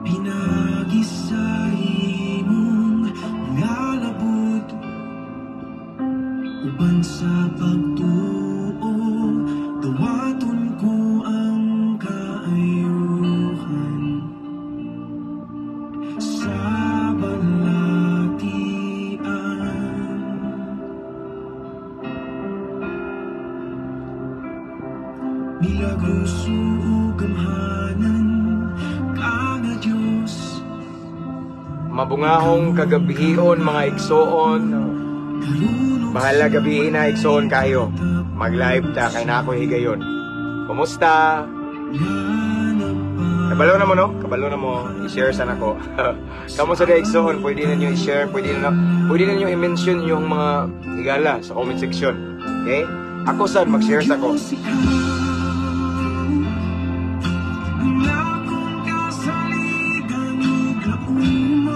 Pinagi sa imong nga labot, uban sa pagtuo, dawaton ko ang kaayuhan sa balatian. Milagroso ug gamhanan ka nga Dios. Mabungahong kagabihion, mga igsoon. Bahala gabi na, igsoon kayo. Mag-live ta kay na ako higayon. Kumusta? Kabalo na mo, no? Kabalo na mo. I-share sana ko. Kamo sa igsoon, pwede na nyo i-share, pwede na nyo i-mention yung mga higala sa comment section. Okay? Ako sad mag-share sa ko. Diyos, ikaw ang akong kasaligan ug kauman.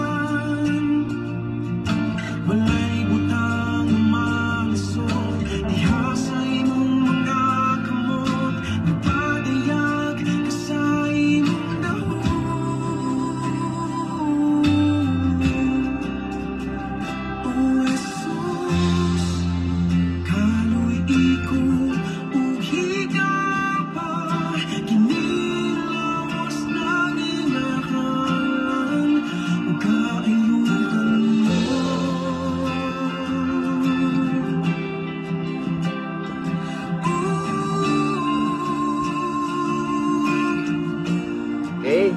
Walay butang malisod diha sa imong mga kamot. Nagpadayag ka sa imong dahom. O Jesus, kaluy ko ug higaba, kining lawas nanginahanglan ug kaayuhan mo. Okay.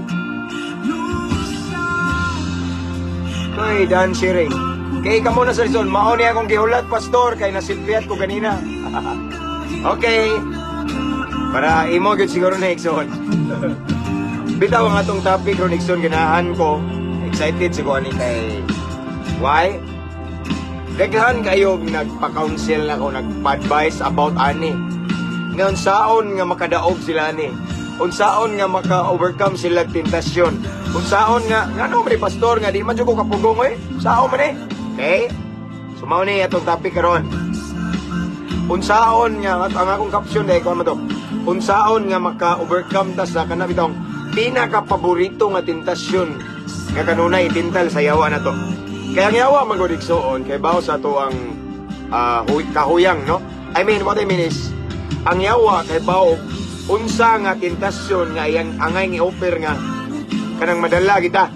Hoy, dan sharing. Kay kamo na sa Rizon, mao ni akong gihulat, pastor, kay nasilpiat ko ganina. Okay. Para imo gyud siguro na, igsoon. Bitaw ang atong topic ron, igsoon, ganahan ko. Excited siguro ani kay why? Daghan kayo nagpa-counsel na ko, nagpa-advise about ani. Nga unsaon nga makadaog sila ani. Unsaon nga maka-overcome sila tentasyon. Unsaon nga ngano man ni pastor nga di man jud ko kapugong oy. Unsaon man ni? Okay? So mao ni atong topic karon. Unsaon nga ang akong caption dai kuan man to. Unsaon nga maka-overcome ta sa kana bitong pinaka-paborito nga tentasyon nga kanunay itintal sa yawa na to. Kaya ang yawa man gud, igsoon, kay bawo sa ato ang kahuyang, no? I mean, what I mean is ang yawa kay bawo unsa nga tentasyon nga iyang angay ngi-offer nga kanang madala kita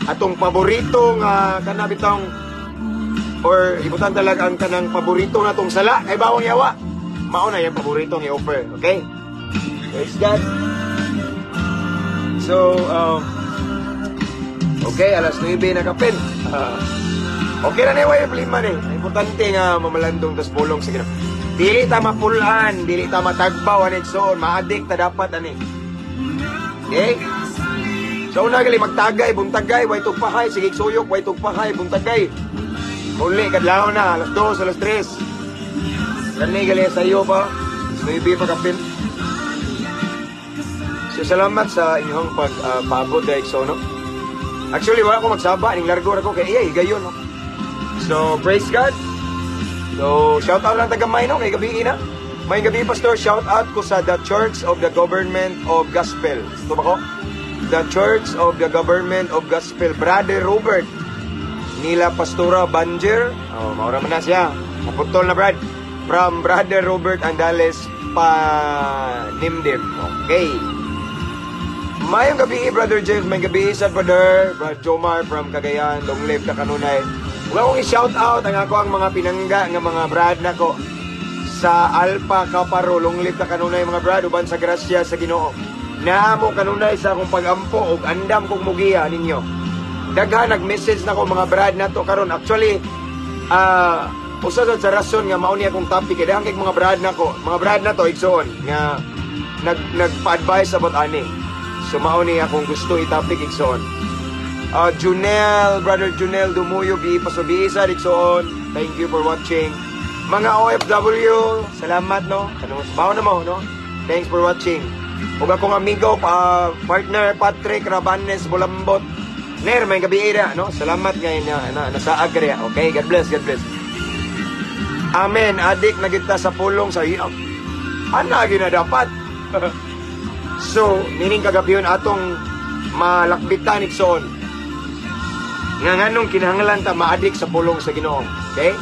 atong paborito nga kana bitong or ibutan talaga ang kanang paborito natong sala kay bawang yawa. Mao na iyang paborito nga i-offer, okay? Praise God. So, okay, alas 9 na kapin. Okay na ni, way problema ni. Ang importante nga mamalandong tas pulong sa Ginoo. Dili ta mapulan, dili ta matagbaw ani, igsoon, ma-addict ta dapat ani. Okay? So una gali magtagay, buntagay, way tugpahay, sige suyok, way tugpahay, buntagay. Uli kadlaw na alas 2, alas 3. Kani gali sa iyo pa, 9 pa kapin. So salamat sa inyong pag-paabot dahil so, no? Actually, wala ko magsaba, ning largo ra ko kay iya, higayon, no? So, praise God. So, shout out lang tagamay, no? Kay gabi na. May gabi, Pastor, shout out ko sa The Church of the Government of Gospel. Ito ba ko? The Church of the Government of Gospel. Brother Robert. Nila Pastora Banger. Oh, maura man na siya. Naputol na, Brad. From Brother Robert Andales Panimdim. Okay. Mayong gabi, Brother James. May gabi sa brother. Brother Jomar from Cagayan. Long live ka kanunay. Huwag akong i-shout out ang ako ang mga pinangga nga mga brad nako sa Alpha Kaparo. Long live ka kanunay, mga brad, uban sa grasya sa Ginoo. Naamo kanunay sa akong pag-ampo ug andam kong mugiya ninyo. Daghan nag-message nako mga brad nato karon. Actually, usa sa rason nga mao ni akong topic kay daghan kay mga brad nako, mga brad nato, igsoon, nga nagpa-advise about ani. So mao ni akong gusto i-topic, igsoon. Junel, Brother Junel Dumuyo, bi pasobisa, igsoon. Thank you for watching. Mga OFW, salamat, no. Ano, bawo na mo, no? Thanks for watching. Ug akong amigo, pa partner Patrick Rabanes Bulambot. Ner, may gabi ira, no? Salamat ngay na nasaag ka riya. Okay, God bless, God bless. Amen. Adik na kita sa pulong sa iyo. Ana gina dapat. So, nining kagabiyon atong Malakbitan, igsoon. Nga nganong kinahanglan ta maadik sa pulong sa Ginoo. Okay?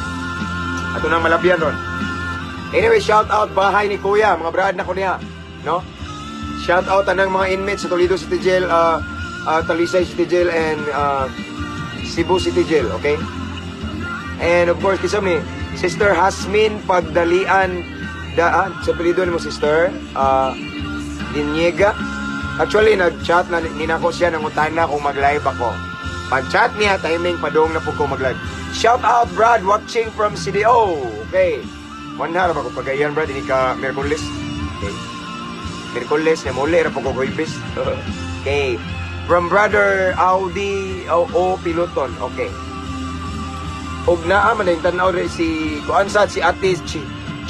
Ato nang malabyan ron. Anyway, shout out bahay ni Kuya, mga brad na ko niya, no? Shout out tanang mga inmates sa Toledo City Jail, Talisay City Jail and Cebu City Jail, okay? And of course, kinsa ni Sister Hasmin Pagdalian da sa apelyido nimo, Sister Diniega. Actually, nag-chat na ninako siya, nangutana kung mag-live ako. Pag-chat niya, timing padong na po ko mag-live. Shout out, Brad, watching from CDO. Okay. Wala ra ba ko pagayan, Brad, ini ka Miyerkules. Okay. Miyerkules, na muli ra po ko Huwebes. Okay. From Brother Audi o, o Piloton. Okay. Og naa man yung tan-aw rin si kuan sa si Ate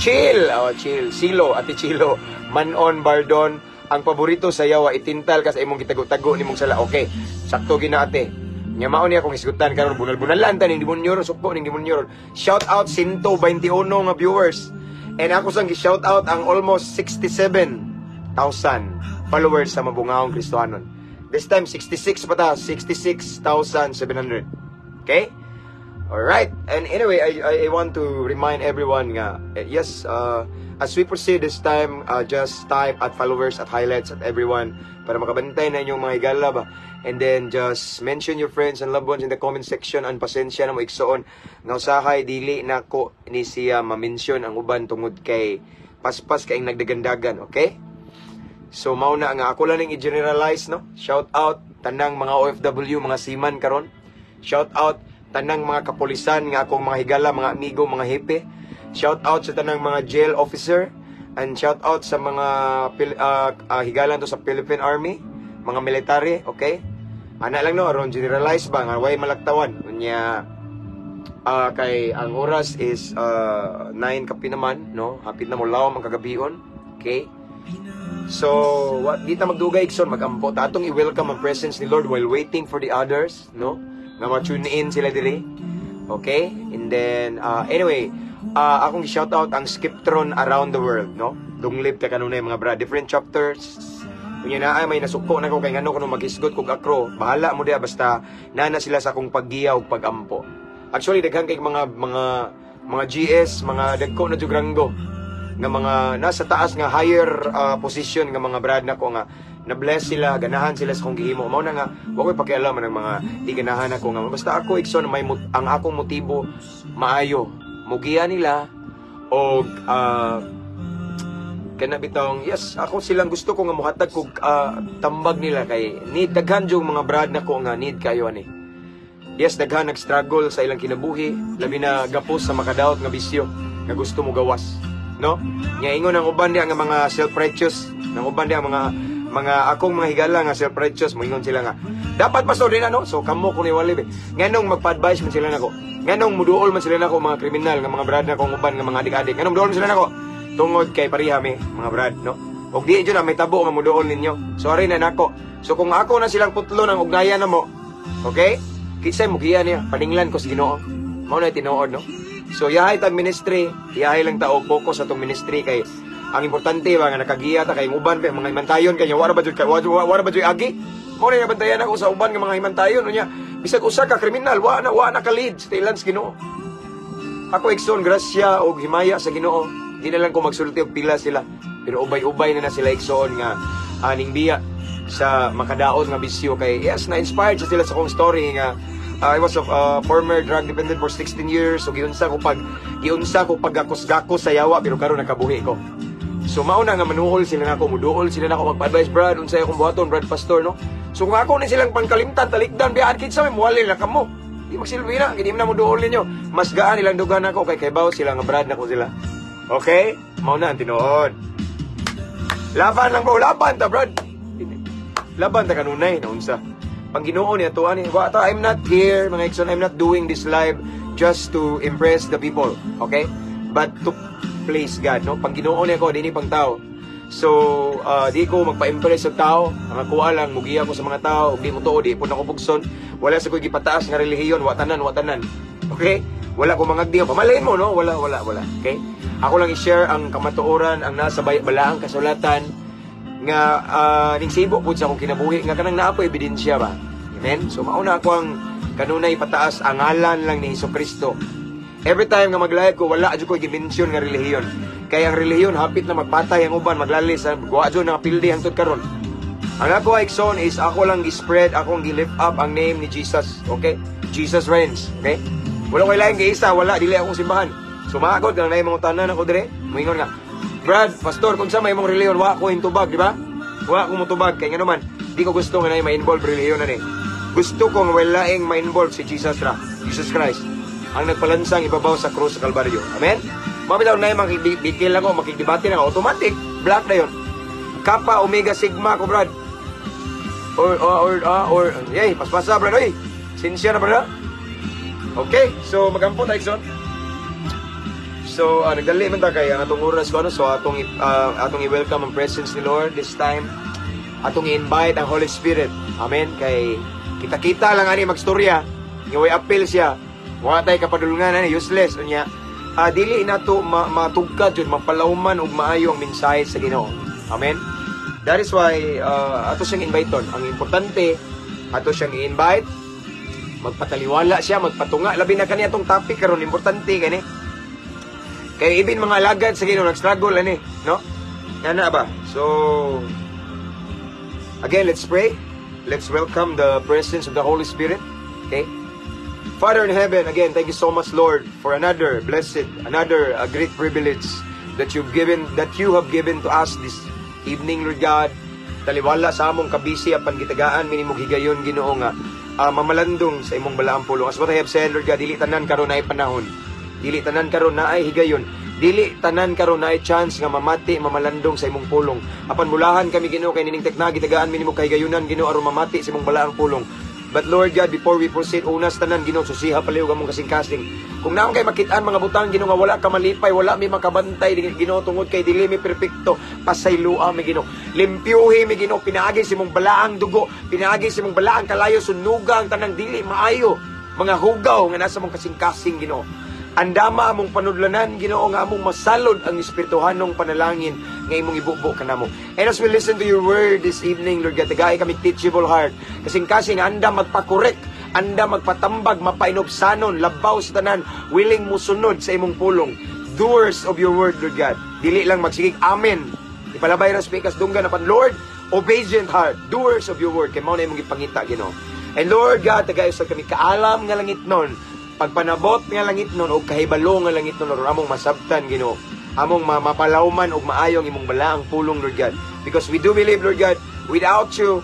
Chill, oh, Chill, Silo, Ate Chilo, Manon Bardon, ang paborito sa yawa, itintal ka sa imong gitago-tago nimong sala. Okay, sakto gina, ate. Nya mao niya akong hisgutan karon, bunal-bunalan ta ning demonyo, sukbo ning demonyo. Shout out 121 nga viewers. And ako sang gi-shout out ang almost 67,000 followers sa Mabungaong Kristohanon. This time 66 pa ta, 66,700. Okay? Alright. And anyway, I want to remind everyone nga, eh, yes, as we proceed this time, just type at followers, at highlights, at everyone para makabantay na inyong mga higala ba. And then just mention your friends and loved ones in the comment section. Ang pasensya na mo, igsoon, nga usahay dili na ko ni siya ma-mention ang uban tungod kay paspas kay nagdagandagan, okay? So mao na nga ako lang ning i-generalize, no. Shout out tanang mga OFW, mga seaman karon. Shout out tanang mga kapulisan nga akong mga higala, mga amigo, mga hepe. Shout out sa tanang mga jail officer and shout out sa mga higalan to sa Philippine Army, mga military, okay? Ana lang, no, aron generalize ba nga way malaktawan. Unya kay ang oras is 9 kapi naman, no? Hapit na mo lawom ang kagabion. Okay? So, what, di ta magdugay, igsoon, magampo ta, atong i-welcome ang presence ni Lord while waiting for the others, no? Nga ma-tune in sila diri. Okay? And then anyway, akong shout out ang Skiptron around the world, no? Dunglib ta kanunay, mga bra, different chapters. Unya na ay may nasuko na ko kay ngano kuno maghisgot kog akro. Bahala mo diya, basta nana sila sa akong paggiya ug pagampo. Actually, daghan kay mga GS, mga dagko na jug ranggo nga mga nasa taas nga higher position nga mga brad nako nga na-bless sila, ganahan sila sa akong gihimo. Mao na nga wa ko'y pakialam ng mga di ganahan ako nga basta ako, igsoon, may ang akong motibo maayo. Mugiya nila og kana bitong, yes, ako silang gusto ko nga muhatag kog tambag nila kay need daghan jung mga brad nako nga need kayo ani. Yes, daghan nag-struggle sa ilang kinabuhi, labi na gapos sa makadaot nga bisyo nga gusto mo gawas, no? Nya ingon ang uban diha nga mga self-righteous, ng uban diha mga akong mga higala nga self-righteous, moingon sila nga dapat, pastor, din ano, so kamo ko ni wali be. Nganong magpa-advise man sila nako? Nganong muduol man sila nako, mga kriminal nga mga brad nako, uban nga mga adik-adik? Nganong muduol man sila nako? Tungod kay pareha mi, mga brad, no? Og di jud na may tabo nga muduol ninyo. Sorry na nako. So kung ako na silang putlo ng ugnayan na mo, okay? Kinsay mugiya niya, paninglan ko sa Ginoo. Mao na tinuod, no? So yahay tag ministry, yahay lang tao focus sa atong ministry kay ang importante ba nga nakagiya ta kay uban pa mga himantayon kay wara ba jud kay wara ba jud agi. Mao na nabantayan ako sa uban nga mga himantayon, unya bisag usa ka kriminal wa na ka lead sa tilan sa Ginoo. Ako, igsoon, grasya og himaya sa Ginoo. Di na lang ko magsulti og pila sila. Pero ubay-ubay na na sila, igsoon, nga aning biya sa makadaot nga bisyo kay yes, na-inspired sa sila sa akong story nga I was a former drug dependent for 16 years, so giunsa ko pagakos-gakos sa yawa, pero karon nakabuhi ko. So mao na nga manuol sila nako, muduol sila nako magpa-advise, "Brad, unsay akong buhaton, Brad Pastor, no?" So kung ako ni silang pangkalimtan, talikdan, biyaan, kinsa may muwali na kamo. Di magsilbi na, hindi na mo duol ninyo. Mas gaan ilang dugan ako kay kaybaw sila nga brad nako sila. Okay? Mao na ang tinuod. Laban lang bro, laban ta, brad. Laban ta kanunay na unsa. Pang Ginoo niya to ani. Wa ta, I'm not here, mga igsoon, I'm not doing this live just to impress the people, okay? But to please God, no? Pang Ginoo niya ko, dini pang tao. So, di ko magpa-impress sa tao. Ang ako lang, mugiya ko sa mga tao, ug di mo tuo, di po nako bugson. Wala sa ko'y gipataas nga relihiyon, wa tanan, wa tanan. Okay? Wala ko mga di pamalain mo, no? Wala, wala, wala. Okay? Ako lang i-share ang kamatuoran, ang nasa balaang kasulatan, Nga ning sibo pud sa akong kinabuhi nga kanang naa po ebidensya ba. Amen. So mauna ako ang kanunay pataas ang ngalan lang ni Hesus Kristo. Every time nga mag-live ko, wala jud ko gi-mention nga relihiyon. Kay ang relihiyon hapit na magpatay ang uban, maglalis, wa jud nga pildi hangtod karon. Ang ako, igsoon, is ako lang gi-spread, akong gi-lift up ang name ni Jesus. Okay? Jesus reigns. Okay? Wala ko'y laing giisa, wala, dili akong simbahan. So maagod, kang naay mga tanan ako dire, muingon nga, "Brad, pastor, kung sa may mong relihiyon," wa ko hintubag, di ba? Wa ko mutubag, kay nga naman, di ko gusto nga naay ma-involve relihiyon na ni. Gusto ko nga walaing ma-involve si Jesus ra, Jesus Christ, ang nagpalansang ibabaw sa krus sa Kalbaryo. Amen? Mabitaw na yung makibigil ako, makikdebate na ako, automatic, black na yun. Kappa, Omega, Sigma ko, Brad. Or, yay, paspasa, Brad, oy. Sinsya na, Brad. Okay, so magampo tayo, Son. So, nagdali man ta kay ang atong oras ko ano, so atong i-welcome ang presence ni Lord this time. Atong i-invite ang Holy Spirit. Amen. Kay kita-kita lang ani magstorya. Nga way appeal siya. Wa tay kapadulungan ani, useless unya. Dili nato matugkad jud, mapalawman og maayo ang mensahe sa Ginoo. Amen. That is why ato siyang invite-on. Ang importante, ato siyang i-invite, magpataliwala siya, magpatunga. Labi na kani atong topic karon, importante kani. Kay ibin mga alagad sa Ginoo nag-struggle ani, no? Nga ba? So again, let's pray. Let's welcome the presence of the Holy Spirit. Okay? Father in heaven, again, thank you so much, Lord, for another blessed, another great privilege that you have given to us this evening, Lord God. Taliwala sa among kabisi apan gitagaan mi nimong higayon, Ginoo, nga mamalandong sa imong balaang pulong. As what I have said, Lord God, dili tanan karon ay panahon. Dili tanan karon na ay higayon. Dili tanan karon na ay chance nga mamati, mamalandong sa imong pulong. Apan mulahan kami, Ginoo, kay nining tekna gitagaan mi nimo kahigayunan, Ginoo, aron mamati sa imong balaang pulong. But Lord God, before we proceed, unas tanan, Ginoo, susiha palihog among kasing-kasing. Kung naa kay makitaan mga butang, Ginoo, nga wala ka malipay, wala mi makabantay, Ginoo, tungod kay dili mi perpekto, pasaylua mi, Ginoo. Limpyuhi mi, Ginoo, pinaagi sa imong balaang dugo, pinaagi sa imong balaang kalayo, sunuga ang tanang dili maayo, mga hugaw nga nasa mong kasing-kasing, Ginoo. Andama among panudlanan, Ginoo, nga among masalod ang espirituhanong panalangin nga imong ibubo kanamo. And as we listen to your word this evening, Lord God, tagay kami teachable heart. Kasing-kasing anda magpakorek, anda magpatambag, mapainubsanon, labaw sa tanan, willing musunod sa imong pulong. Doers of your word, Lord God. Dili lang magsigig, "Amen." Ipalabay ra speakers dunggan apan Lord, obedient heart, doers of your word. Kay mao na imong gipangita, Ginoo. And Lord God, tagay sa kami kaalam nga langit nun, pagpanabot nga langit nun, o kahibalo nga langit nun, aron among masabtan, Ginoo. Among mapalawman og maayong imong balaang pulong, Lord God. Because we do believe, Lord God, without you,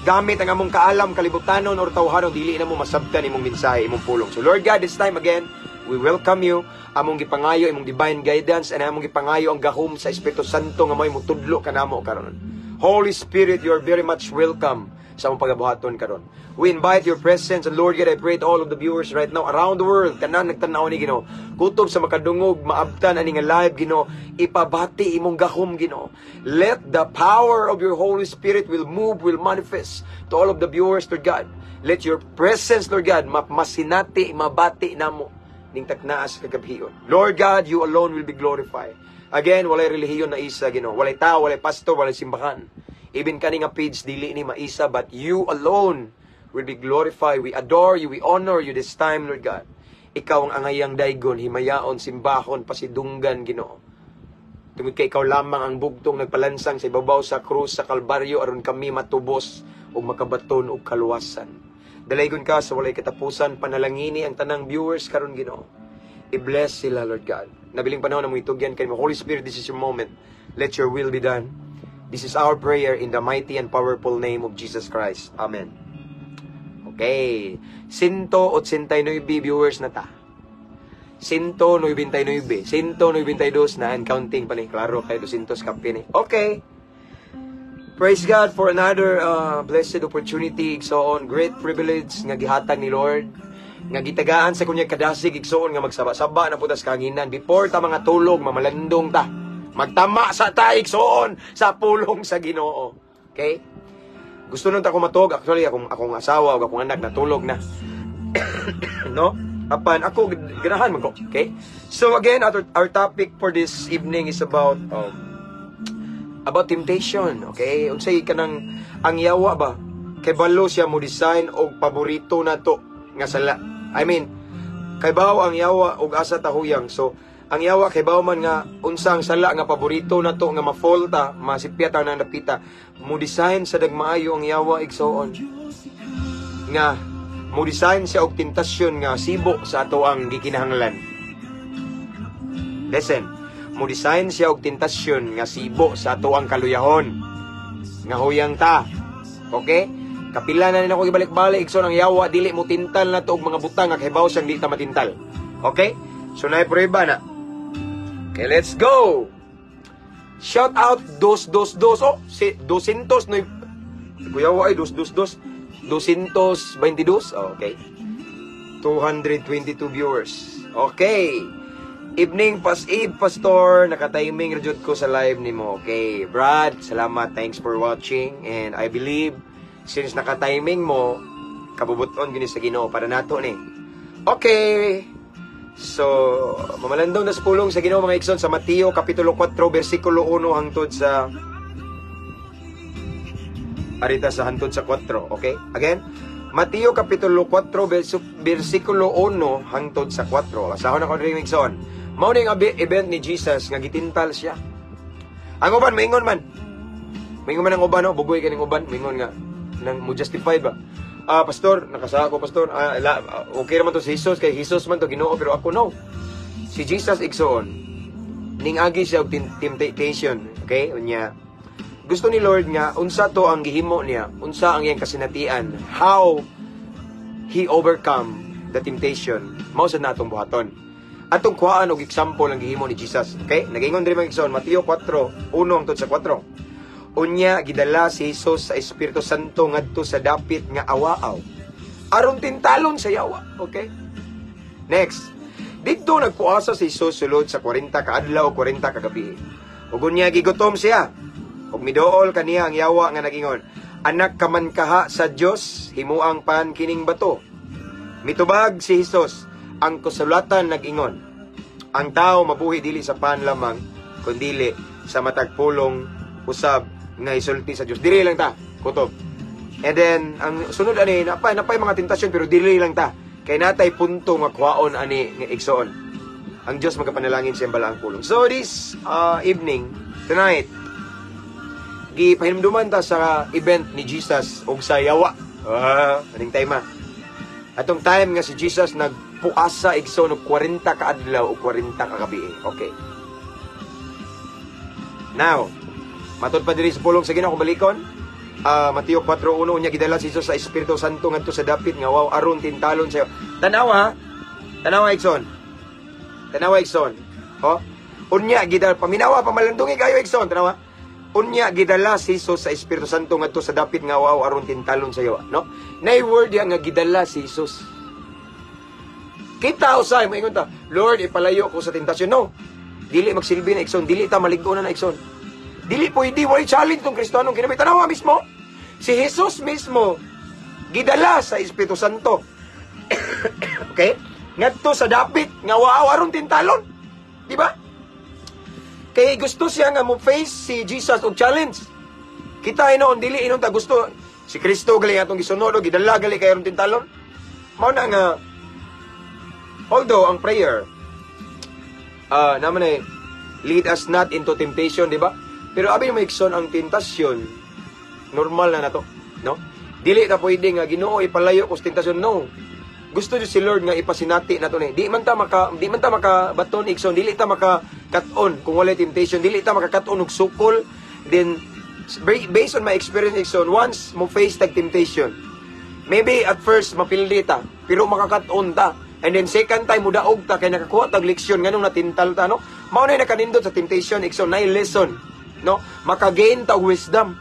gamit ang among kaalam, kalibutanon or tawhanon, dili na mo masabtan imong mensahe, imong pulong. So Lord God, this time again, we welcome you. Among gipangayo imong divine guidance and among gipangayo ang gahom sa Espiritu Santo nga mo'y mutudlo kanamo karon. Holy Spirit, you are very much welcome sa among pagabuhaton karon. We invite your presence, and Lord God, I pray to all of the viewers right now around the world, tanan nagtan-aw ni, Ginoo. Kutob sa makadungog, maabtan ani nga live, Ginoo, ipabati imong gahom, Ginoo. Let the power of your Holy Spirit will move, will manifest to all of the viewers, Lord God. Let your presence, Lord God, masinati, mabati namo ning taknaas kagabhion. Lord God, you alone will be glorified. Again, walay relihiyon na isa, Ginoo. Walay tao, walay pastor, walay simbahan. Even kani nga page, dili ni maisa, but you alone will be glorified. We adore you, we honor you this time, Lord God. Ikaw ang angayang daygon, himayaon, simbahon, pasidunggan, Ginoo. Tungod kay ikaw lamang ang bugtong nagpalansang sa ibabaw sa krus sa Kalbaryo aron kami matubos ug makabaton og kaluwasan. Dalaygon ka sa walay katapusan, panalangini ang tanang viewers karon, Ginoo. I-bless sila, Lord God. Nabiling panahon na mo itugyan kay Holy Spirit, this is your moment. Let your will be done. This is our prayer in the mighty and powerful name of Jesus Christ. Amen. Okay. 189 viewers na ta. 199, 192 na and counting pa ni. Klaro kay 200 kape ni. Okay. Praise God for another blessed opportunity, igsoon, great privilege nga gihatag ni Lord nga gitagaan sa kunya kadasig, igsoon, nga magsaba-saba na putas kahanginan before ta mga tulog, mamalandong ta, magtama sa ta, igsoon, sa pulong sa Ginoo. Okay, gusto nun ta ko matug. Actually, akong asawa ug akong anak natulog na, no? Apan ako ganahan man ko. Okay, so again, our topic for this evening is about About temptation, okay? Unsay kanang ang yawa ba? Kay balo siya mo design og paborito nato nga sala. I mean, kay bawo ang yawa og asa ta huyang. So, ang yawa kay bawo man nga unsa ang sala nga paborito nato nga ma-fall ta, masipyat ang napita. Mo design sa dagmaayo ang yawa, igsoon, nga mo design siya og tentasyon nga sibo sa ato ang gikinahanglan. Listen, mo design siya og tentasyon nga sibo sa ato ang kaluyahon. Nga huyang ta. Okay? Kapila na nako ibalik-balik, igsoon, ang yawa dili mo tintal na to og mga butang nga kahibaw siyang di ta matintal. Okay? So naay prueba na. Okay, let's go. Shout out dos dos dos. Oh, si 200 no. Kuya ay dos dos dos. 222. Oh, okay. 222 viewers. Okay. Evening, pas Eve, Pastor. Naka-timing ra jud ko sa live nimo. Okay, Brad, salamat. Thanks for watching. And I believe, since naka-timing mo, kabubuton gini sa Ginoo para nato ni. Okay. So, mamalandong na sa pulong sa Ginoo, mga igsoon, sa Mateo kapitulo 4 bersikulo 1 hangtod sa arita sa hantod sa 4, okay? Again, Mateo kapitulo 4 bersikulo 1 hangtod sa 4. Basahon ako diri, igsoon. Mao ni ang event ni Jesus nga gitintal siya. Ang uban maingon man. Maingon man ang uban, no, bugoy kaning uban, maingon nga nang mo justify ba? "Ah, pastor, nakasala ko, pastor. Ah, okay naman to si Jesus kay Jesus man to, Ginoo, pero ako no." Si Jesus, igsoon, ning agi siya og temptation, okay? Unya gusto ni Lord nga unsa to ang gihimo niya, unsa ang iyang kasinatian, how he overcome the temptation. Mao sa natong buhaton. Atong kuhaan og example ang gihimo ni Jesus. Okay? Nagingon diri, mga igsoon, Mateo 4, 1 hangtod sa 4. Unya gidala si Jesus sa Espiritu Santo ngadto sa dapit nga awaaw aron tintalon sa yawa. Okay? Next. Didto nagpuasa si Jesus sulod sa 40 ka adlaw, 40 ka gabi. Ug unya gigutom siya. Ug midool kaniya ang yawa nga nagingon, "Anak ka man kaha sa Dios, himuang pan kining bato." Mitubag si Jesus, "Ang kasulatan nag-ingon, ang tao mabuhi dili sa pan lamang, kundili sa matag pulong usab nga isulti sa Dios." Dili lang ta, kutob. And then, ang sunod ani, napay mga tentasyon pero dili lang ta. Kay natay punto nga kuhaon ani nga, igsoon. Ang Dios magapanalangin sa iyang balaang pulong. So this evening, tonight, gipahinumduman ta sa event ni Jesus og sa yawa. Ah, aning time ah. Atong time nga si Jesus nagpuasa, igsoon, og 40 ka adlaw o 40 ka gabi. Okay. Now, matod pa diri sa pulong sa Ginoo kung balikon. Ah, Mateo 4:1, unya gidala si Jesus sa Espiritu Santo ngadto sa dapit nga wow aron tintalon sayo. Tanawa, tanawa, igsoon. Tanawa, igsoon. Oh. Unya gidala, paminawa, pamalandungi kayo, igsoon, tanawa. Unya gidala si Jesus sa Espiritu Santo ngadto sa dapit nga wow aron tintalon sayo, no? Nay word ya nga gidala si Jesus. Kita usay moingon ta, "Lord, ipalayo ko sa tentasyon." No. Dili magsilbi na, igsoon, dili ta malig-on na, igsoon. Dili pwede, walay challenge tong Kristohanong kinabuhi. Tanawa mismo. Si Jesus mismo gidala sa Espiritu Santo. Okay? Ngadto sa dapit nga waaw aron tintalon. Di ba? Kay gusto siya nga mo face si Jesus og challenge. Kita hinuon, dili hinuon ta gusto si Kristo gali atong gisunod o gidala gali kay aron tintalon. Mao na nga although ang prayer naman ay "Lead us not into temptation," di ba? Pero abi mo, igsoon, ang tentasyon normal na nato, no? Dili ta pwede nga, "Ginoo, ipalayo ko sa tentasyon." No. Gusto jud si Lord nga ipasinati nato ni. Di man ta makabaton, igsoon, dili ta maka kat-on kung walay temptation, dili ta makakat-on og sukol. Then based on my experience, igsoon, once mo face tag temptation, maybe at first mapildi ta, pero makakat-on ta. And then second time mudaog ta kay nakakuha tag leksyon nganong natintal ta, no? Mao na nakanindot sa temptation, igsoon, nay lesson, no? Makagain ta og wisdom.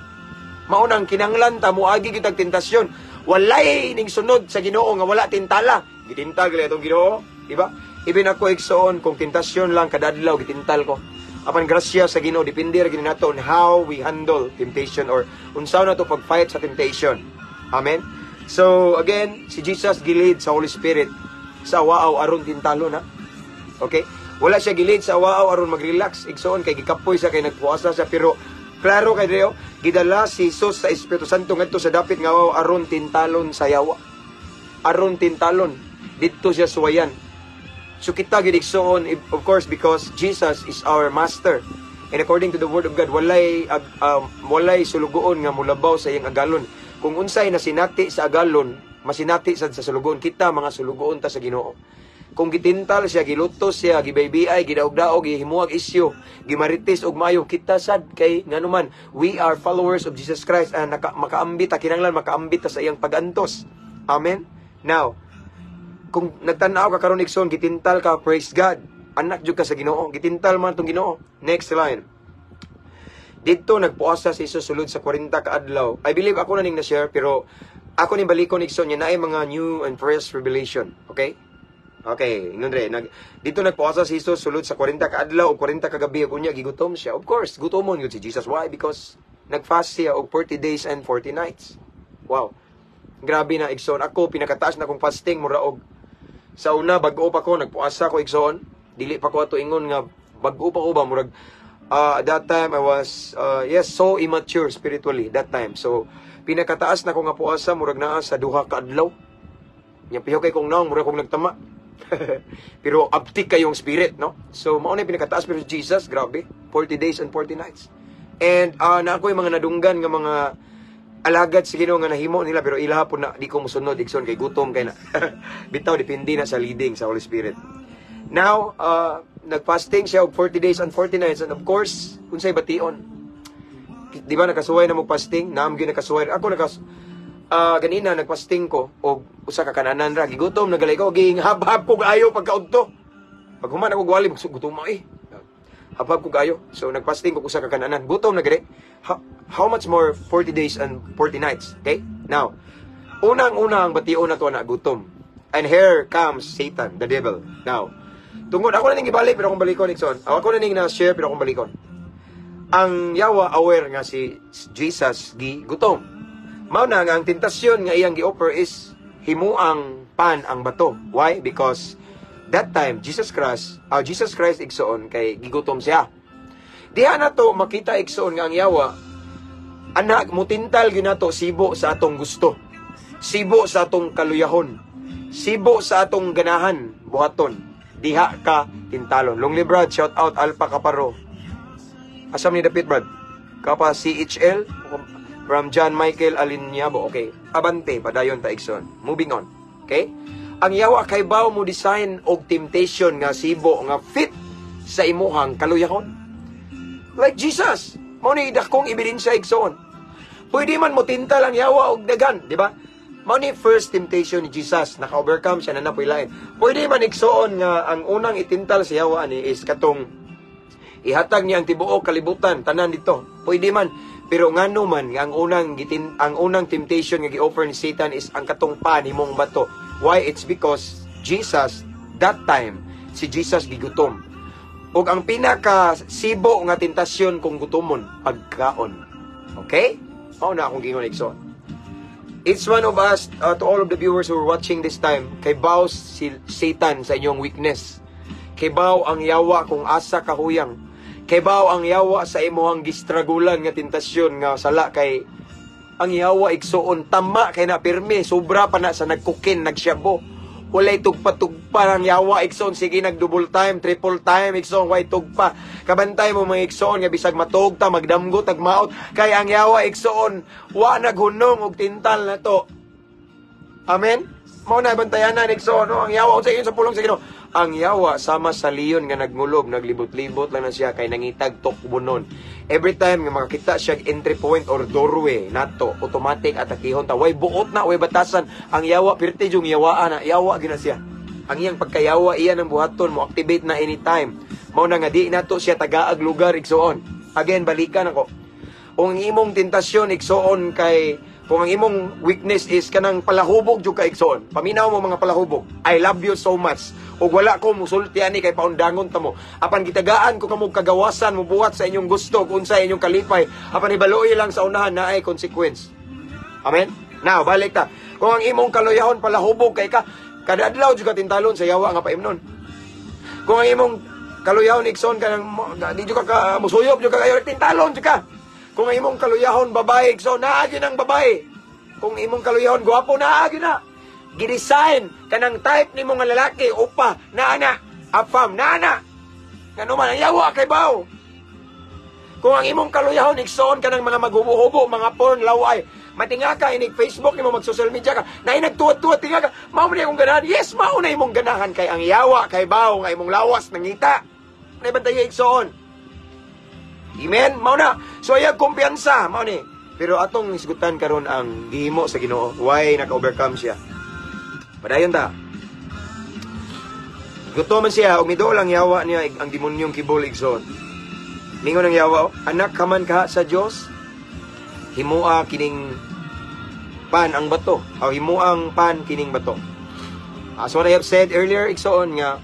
Mao nang kinanglan ta moagi gyud tag tentasyon. Walay ning sunod sa Ginoo nga wala tintala. Gitintal gali atong Ginoo, di ba? Even ako, igsoon, kung tentasyon lang kadadlaw gitintal ko. Apan grasya sa Ginoo, depende ra gini nato on how we handle temptation or unsa na to pag-fight sa temptation. Amen. So again, si Jesus gi-lead sa Holy Spirit sa waaw aron tintalo na. Okay? Wala siya gi-lead sa waaw aron mag-relax. Igsoon, kay gikapoy siya kay nagpuasa siya, pero Klaro kay diri, oh, gidala si Jesus sa Espiritu Santo ngadto sa dapit nga awaw aron tintalon sa yawa. Aron tintalon didto siya suwayan. So kita gyud, igsoon, of course, because Jesus is our master. And according to the word of God, walay sulugoon nga mulabaw sa iyang agalon. Kung unsay nasinati sa agalon, masinati sad sa sulugoon. Kita mga sulugoon ta sa Ginoo. Kung gitintal siya, gilutos siya, gibaybiay, gidaog-daog, gihimuag isyo, gimaritis og maayo, kita sad kay nganuman, we are followers of Jesus Christ and makaambit ta, kinahanglan makaambit ta sa iyang pagantos. Amen. Now, kung nagtan-aw ka karon, igsoon, gitintal ka, praise God. Anak jud ka sa Ginoo, gitintal man tong Ginoo. Next line. Didto nagpuasa si Jesus sulod sa 40 ka adlaw. I believe ako na ning na-share, pero ako ning balikon, igsoon, niya naay mga new and fresh revelation. Okay? Okay, ingon re, didto nagpuasa si Jesus sulod sa 40 ka adlaw o 40 ka gabi ug unya gigutom siya. Of course, gutomon gyud si Jesus. Why? Because nagfast siya og 40 days and 40 nights. Wow. Grabe na, igsoon. Ako, pinakataas na kong fasting mura og sa una bag-o pa ko nagpuasa ko, igsoon. Dili pa ko ato ingon nga bag-o pa ko ba, murag that time I was yes, so immature spiritually that time. So pinakataas na ko nga puasa murag naa sa 2 ka adlaw. Nya piho kay kong naong murag kong nagtama. Pero abtik kayong spirit, no? So mao na yung pinakataas, pero Jesus, grabe, 40 days and 40 nights. And na ako yung mga nadunggan nga mga alagad sa Ginoo nga nahimo nila, pero ilaha po na di ko musunod, igsoon, kay gutom kay na. Bitaw, depende na sa leading sa Holy Spirit. Now, nagfasting siya og 40 days and 40 nights and of course, unsay bation? Di ba nakasuway na mo fasting? Naam gyud nakasuway. Ako ganina nagfasting ko og usa ka kananan ra. Gigutom na gali ko, gihab-hab ko ayo pagkaudto. Pag human ako gwali, gutom mo eh. Habhab ko kayo. So nagfasting ko usa ka kananan. Gutom na gani. How much more 40 days and 40 nights? Okay? Now, unang-una ang bation na to na gutom. And here comes Satan, the devil. Now, tungod ako na ning ibalik pero akong balikon, igsoon. Ako na ning na-share pero akong balikon. Ang yawa aware nga si Jesus gi gutom. Mao na nga ang tentasyon nga iyang gi-offer is himuang pan ang bato. Why? Because that time Jesus Christ, igsoon, kay gigutom siya. Diha na to makita, igsoon, nga ang yawa anak mutintal gyud nato sibo sa atong gusto. Sibo sa atong kaluyahon. Sibo sa atong ganahan buhaton. Diha ka tintalon. Long live, Brad, shout out Alpha Kaparo. Asam ni dapit, Brad? Kapa CHL from John Michael Alinyabo. Okay. Abante, padayon ta, igsoon. Moving on. Okay? Ang yawa kay baw mo design og temptation nga sibo nga fit sa imuhang kaluyahon. Like Jesus. Mao ni dakong ebidensya, igsoon. Pwede man mo tintal ang yawa og dagan, di ba? Mao ni first temptation ni Jesus, naka-overcome siya na napoy lain. Pwede man, igsoon, nga ang unang itintal sa yawa ani is katong ihatag niya ang tibuok kalibutan, tanan dito. Pwede man. Pero ngano man nga ang unang temptation nga gi-offer ni Satan is ang katong pan himong bato? Why? It's because Jesus that time, si Jesus gigutom. Ug ang pinaka sibo nga tentasyon kung gutomon, pagkaon. Okay? Mao na akong gingon, igsoon. Each one of us, to all of the viewers who are watching this time, kay baw si Satan sa inyong weakness. Kay baw ang yawa kung asa kahuyang. Kay baw ang yawa sa imuhang gistragulan nga tentasyon nga sala, kay ang yawa, igsoon, tama kay na pirmi, sobra pa na sa nagkukin, nagsyabo. Walay tugpa-tugpa ang yawa, igsoon, sige nag double time, triple time, igsoon, way tugpa. Kabantay mo, mga igsoon, nga bisag matug ta, magdamgo, tagmaot, kay ang yawa, igsoon, wa naghunong og tintal na to. Amen? Mao na bantayanan, igsoon, no? Ang yawa, unsa ingon sa pulong sa Ginoo? Ang yawa sama sa leon nga nagmulob, naglibot-libot lang na siya kay nangitag tukbonon. Every time nga makakita siya og entry point or doorway nato, automatic atakihon ta. Way buot na, way batasan. Ang yawa pirti yung yawaan na, yawa gina siya. Ang iyang pagkayawa, iyan ang buhaton mo activate na anytime. Mao na nga di nato siya tagaag lugar, igsoon. Again, balikan ako. Kung ang imong tentasyon, igsoon, kay kung ang imong weakness is kanang palahubog jud ka, igsoon. Paminaw mo, mga palahubog. I love you so much. Ug wala ko musulti ani kay paundangon ta mo. Apan gitagaan ko kamo kagawasan mubuhat sa inyong gusto kung sa inyong kalipay. Apan hibaluoy lang sa unahan naay consequence. Amen? Now, balik ta. Kung ang imong kaluyahon palahubog kay ka, kada adlaw jud ka tintalon sa yawa nga paimnon. Kung ang imong kaluyahon, igsoon, kanang di jud ka musuyop jud ka kayo, tintalon jud ka. Kung ang imong kaluyahon babae, so naa gyud ang babae. Kung imong kaluyahon gwapo, naa gyud na. Gidesign kanang type nimo nga lalaki, upa, naa na. Afam, naa na. Ngano man ang yawa kay baw. Kung ang imong kaluyahon igsoon kanang mga maghubo-hubo, mga porn, laway, matinga ka inig Facebook nimo, mag social media ka, na nagtuwad-tuwad tinga ka, mao man akong ganahan. Yes, mao na imong ganahan kay ang yawa kay baw nga imong lawas nangita. Nay bantay, igsoon. Amen? Mao na. So ayaw kumpiyansa, mao ni. Pero atong isgutan karon ang gihimo sa Ginoo. Why naka-overcome siya? Padayon ta. Gusto man siya, ug miduol ang yawa niya, ang demonyong kibol, igsoon. Mingon ang yawa, "Anak ka man ka sa Dios, himua kining pan ang bato. O himuang pan kining bato." As what I have said earlier, igsoon, nga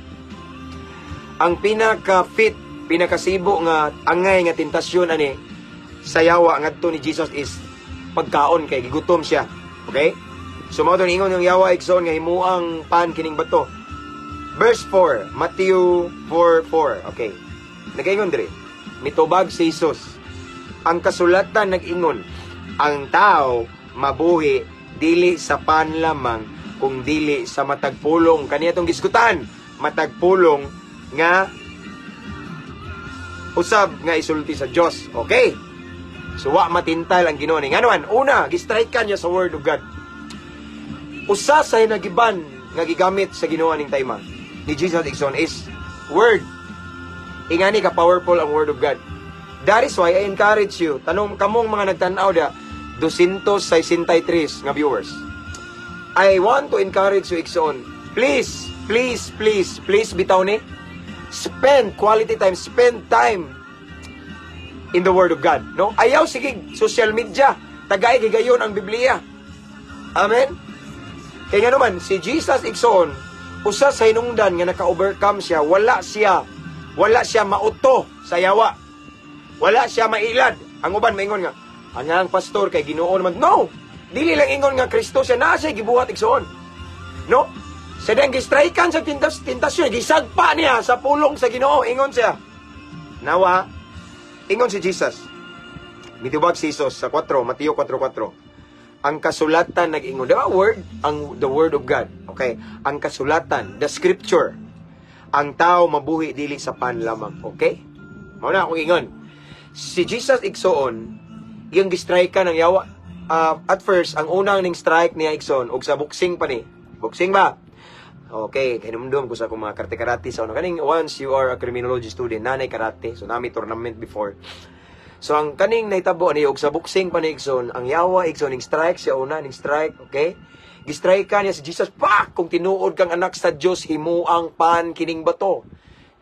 ang pinaka-fit, pinakasibo nga angay nga tentasyon ani sa yawa ngadto ni Jesus is pagkaon kay gigutom siya. Okay? So mao ingon yung yawa, igsoon, nga himuang pan kining bato. Verse 4, Matthew 4:4. Okay. Nagaingon dire. Mitubag si Jesus. "Ang kasulatan nag-ingon, ang tao mabuhi dili sa pan lamang kung dili sa matag pulong." Kaniya tong gisgutan, matag pulong nga usab nga isulti sa Dios. Okay? So wa matintal ang Ginoo ni. Ngano? Una, gistrike niya sa word of God. Usa sa hinagiban nga gigamit sa Ginoo ning time ni Jesus, igsoon, is word. Ingani ka powerful ang word of God. That is why I encourage you, tanong kamong mga nagtan-aw da, 263 nga viewers. I want to encourage you, igsoon. Please, please, please, please bitaw ni. Spend quality time, spend time in the Word of God. No? Ayaw sige social media. Tagay gigayon ang Biblia. Amen? Kaya nga naman, si Jesus, igsoon, usa sa hinungdan nga naka-overcome siya, wala siya mauto sa yawa. Wala siya mailad. Ang uban maingon nga, ang pastor kay Ginoo naman. No! Dili lang ingon nga Kristo siya, naa siya gibuhat, igsoon. No? Sa dang gistrikan sa tintasyon, gisagpa niya sa pulong sa Ginoo, ingon siya. Nawa, ingon si Jesus. Mitubag si Jesus sa 4, Mateo 4:4. "Ang kasulatan nag-ingon." Di ba word? Ang the word of God. Okay? Ang kasulatan, the scripture. "Ang tao mabuhi dili sa pan lamang." Okay? Mao na akong ingon. Si Jesus, igsoon, yung gistrike ka ng yawa. At first, ang unang ning strike niya, igsoon, og sa boxing pa ni. Boxing ba? Okay, hinumdum ko sa akong mga karate-karate sa ano. Kaning once you are a criminology student, nanay karate. So, nami tournament before. So, ang kaning nahitabo ni og sa boxing pa ni, igsoon, ang yawa, igsoon, ning strike siya una, ning strike, okay? Gistrike ka niya si Jesus, pak! "Kung tinuod kang anak sa Dios, himuang pan kining bato."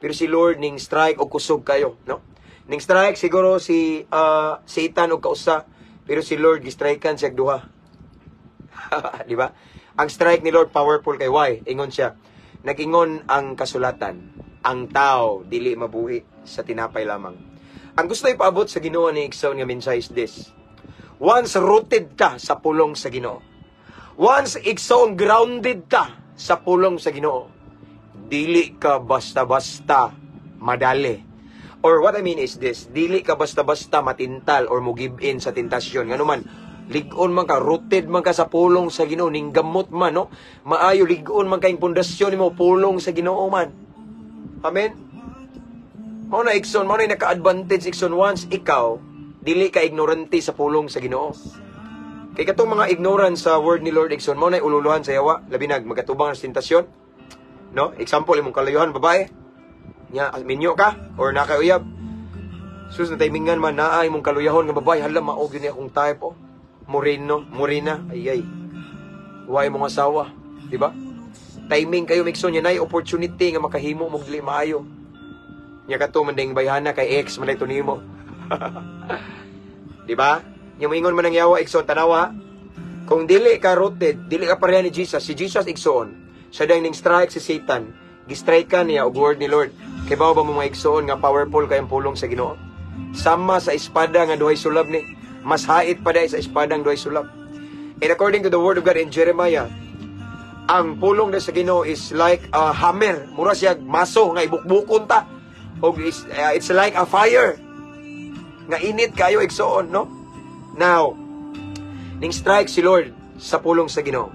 Pero si Lord ning strike og kusog kayo, no? Ning strike siguro si Satan og kausa, pero si Lord gistrikean siya duha. Di ba? Ang strike ni Lord powerful kay why? Ingon siya. "Nag-ingon ang kasulatan, ang tao dili mabuhi sa tinapay lamang." Ang gusto ipaabot sa Ginoo ni, igsoon, nga mensahe is this. Once rooted ka sa pulong sa Ginoo. Once, igsoon, grounded ka sa pulong sa Ginoo. Dili ka basta-basta madali. Or what I mean is this, dili ka basta-basta matintal or mo give in sa tentasyon. Ngano man, lig-on man ka, rooted man ka sa pulong sa Ginoo, ning gamot man, no? Maayo lig-on man kayong pundasyon nimo pulong sa Ginoo man. Amen. Mao na, igsoon, mao na naka-advantage, igsoon, once ikaw dili ka ignorante sa pulong sa Ginoo. Kay katong mga ignorant sa word ni Lord, igsoon, mao na ululuhan sa yawa, labi nag magatubang sa tentasyon. No? Example, imong kalayuhan babae. Nya minyo ka or nakauyab. Sus, na timingan man naa imong kaluyahon nga babae, hala, mao gyud ni akong type oh. Moreno, morena, ay ay. Wa imong asawa, di ba? Timing kayo igsoon niya nay opportunity nga makahimo mo dili maayo. Nya kato man ding bayhana kay ex man to nimo. Di ba? Nya moingon man ang yawa, igsoon, tanawa. Kung dili ka rooted, dili ka pareha ni Jesus. Si Jesus, igsoon, siya dang ning strike si Satan, gistrike ka niya og word ni Lord. Kay ba mo, mga igsoon, nga powerful kayong pulong sa Ginoo? Sama sa espada nga duhay sulab ni. Mas hait pa dahil sa espadang duhay sulab. And according to the word of God in Jeremiah, ang pulong na sa Ginoo is like a hammer. Mura siya maso nga ibukbukon ta. O it's like a fire. Nga init kayo, igsoon, no? Now, ning strike si Lord sa pulong sa Ginoo.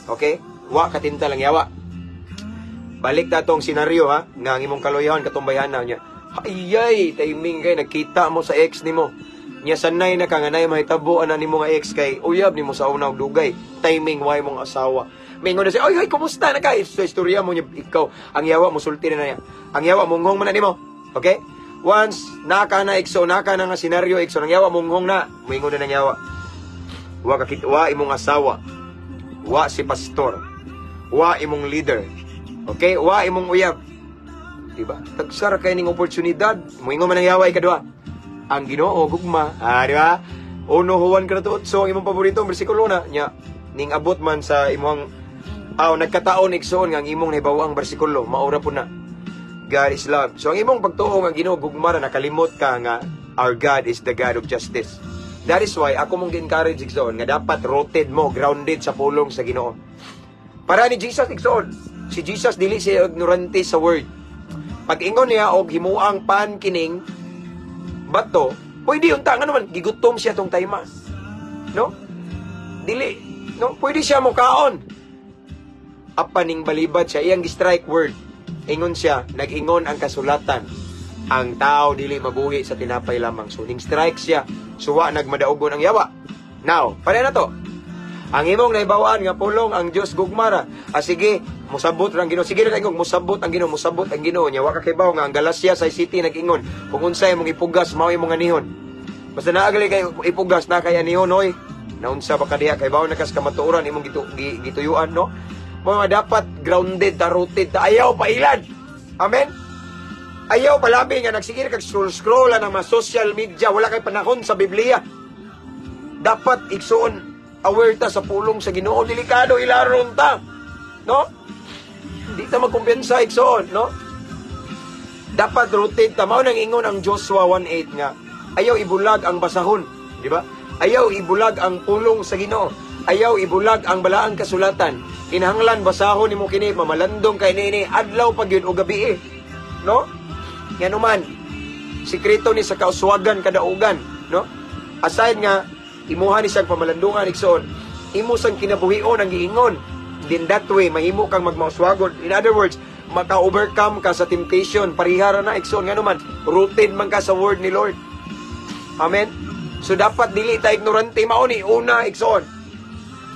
Okay? Wa katintal ang yawa. Balik ta tong senaryo ha, nga ang imong kaloyahan katumbayhan na niya. Ayay, timing kay nagkita mo sa ex nimo. Nya sanay na ka nga nay mahitabo ana nimo nga ex kay uyab nimo sa una og dugay. Timing way mong asawa. Mingon na siya, "Oy, hoy, kumusta na ka?" Sa istorya mo niya, ikaw, ang yawa mo sulti na niya. Ang yawa munghong man na nimo. Okay? Once naka na, igsoon, naka na nga senaryo, igsoon, ang yawa munghong na, moingon na ng yawa. Wa kakit wa imong asawa. Wa si pastor. Wa imong leader. Okay? Wa imong uyab. Diba? Tagsara kay ning oportunidad. Moingon man ang yawa ikadua. Ang Ginoo gugma. Ah, di ba? Uno Juan ka otso ang imong paborito bersikulo na nya ning abot man sa imong aw nagkataon, igsoon, nga ang imong nahibaw ang bersikulo maura po na God is love. So ang imong pagtuo nga Ginoo gugma na, nakalimot ka nga our God is the God of justice. That is why ako mong gi-encourage, igsoon, nga dapat rooted mo, grounded sa pulong sa Ginoo. Para ni Jesus, igsoon. Si Jesus, dili siya ignorante sa word. Pag ingon niya og himuang pan kining bato, pwede unta nga naman gigutom siya tong time. No? Dili, no? Pwede siya mo kaon. Apan ning balibad siya, iyang gi-strike word. Ingon siya, nag-ingon ang kasulatan. Ang tao dili mabuhi sa tinapay lamang. So ning strike siya, suwa nagmadaugon ang yawa. Now, pare na to. Ang imong naibawaan nga pulong, ang Dios gugmara. Ah, sige, musabot ra ang Ginoo. Sige ra ingong musabot ang Ginoo, musabot ang Ginoo. Nya wa ka kibaw nga ang Galacia 6:7 nag-ingon, kung unsay imong ipugas, mao imong anihon. Basta naa gali kay ipugas na kay anihon, hoy. Naunsa ba ka diha kay bawo na kas kamatuoran imong gituyuan, no? Mga dapat grounded ta, rooted ta, ayaw pailad. Amen. Ayaw palabi nga nagsigir kag scroll scroll ang mga social media, wala kay panahon sa Biblia. Dapat, igsoon, aware ta sa pulong sa Ginoo, delikado ilaron ta. No? Di ta magkumpiyansa, igsoon, no? Dapat rooted ta. Mao nang ingon ang Joshua 1:8 nga ayaw ibulag ang basahon, di ba? Ayaw ibulag ang pulong sa Ginoo. Ayaw ibulag ang balaang kasulatan. Kinahanglan basahon nimo kini, mamalandong kay niini adlaw pag yun o gabi, eh. No? Ngano man, sikreto ni sa kauswagan kadaugan, no? Aside nga imuha ni siyang pamalandungan, igsoon, imo sang kinabuhion ang giingon. Then that way mahimo kang magmauswagon. In other words, maka-overcome ka sa temptation. Parihara na, igsoon, ngano man, rooted man ka sa word ni Lord. Amen. So dapat dili ta ignorante. Mao ni una, igsoon.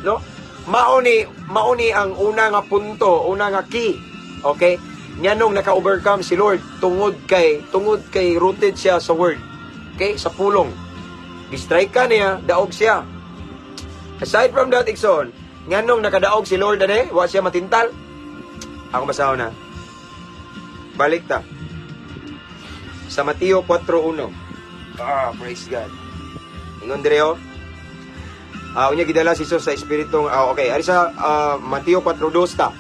No? Mao ni ang una nga punto, una nga key. Okay? Nganong naka-overcome si Lord tungod kay rooted siya sa word. Okay? Sa pulong. Gistrike ka niya, daog siya. Aside from that, igsoon, nganong nakadaog si Lord ane, wa siya matintal. Ako basahon na. Balik ta sa Mateo 4:1. Ah, praise God. Ingon dire oh. Ah, unya gidala si Jesus sa espiritu. Ah, okay, ari sa Mateo 4:2 ta.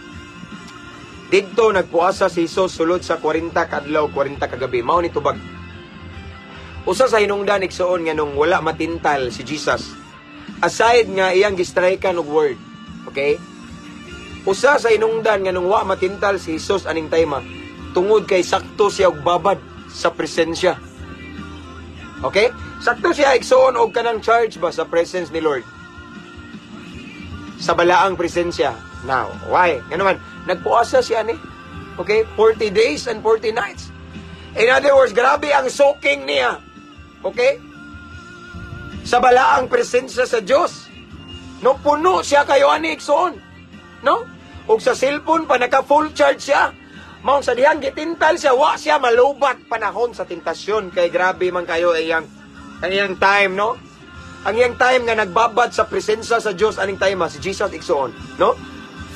Didto nagpuasa si Jesus sulod sa 40 ka adlaw, 40 ka gabi. Mao ni tubag. Usa sa hinungdan, igsoon, nga nung wala matintal si Jesus. Aside nga iyang gistrikan og word. Okay? Usa sa hinungdan nga nung wa matintal si Jesus aning time, tungod kay sakto siya og babad sa presensya. Okay? Sakto siya, igsoon, og kanang charge ba sa presence ni Lord. Sa balaang presensya. Now, why? Nga naman, nagpuasa siya ni. Okay? 40 days and 40 nights. In other words, grabe ang soaking niya. Okay? Sa balaang presensya sa Diyos. No, puno siya kayo ani, igsoon. No? Ug sa cellphone pa naka full charge siya. Mao sa dihang gitintal siya, wa siya malubat panahon sa tentasyon kay grabe man kayo ang iyang time, no? Ang iyang time nga nagbabad sa presensya sa Dios aning time, si Jesus, igsoon, no?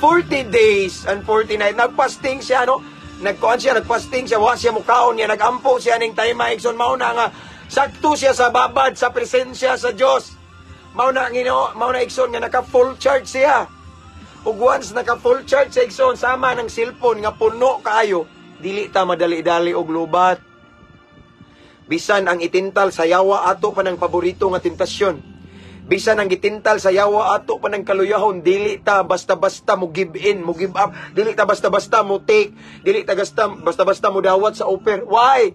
40 days and 40 nights nagfasting siya, no? Nagkuan siya, nagfasting siya, wa siya mukaon niya, nagampo siya aning time, igsoon, mao na nga sakto siya sa babad sa presensya sa Dios. Mao na ang Ginoo, mao na, igsoon, nga naka full charge siya. Ug once naka full charge sa igsoon, sama ng cellphone nga puno kaayo, dili ta madali-dali og lubat. Bisan ang itintal sa yawa ato pa ng paborito nga tentasyon. Bisan ang gitintal sa yawa ato pa ng kaluyahon, dili ta basta-basta mo give in, mo give up, dili ta basta-basta mo take, dili ta basta-basta mo dawat sa offer. Why?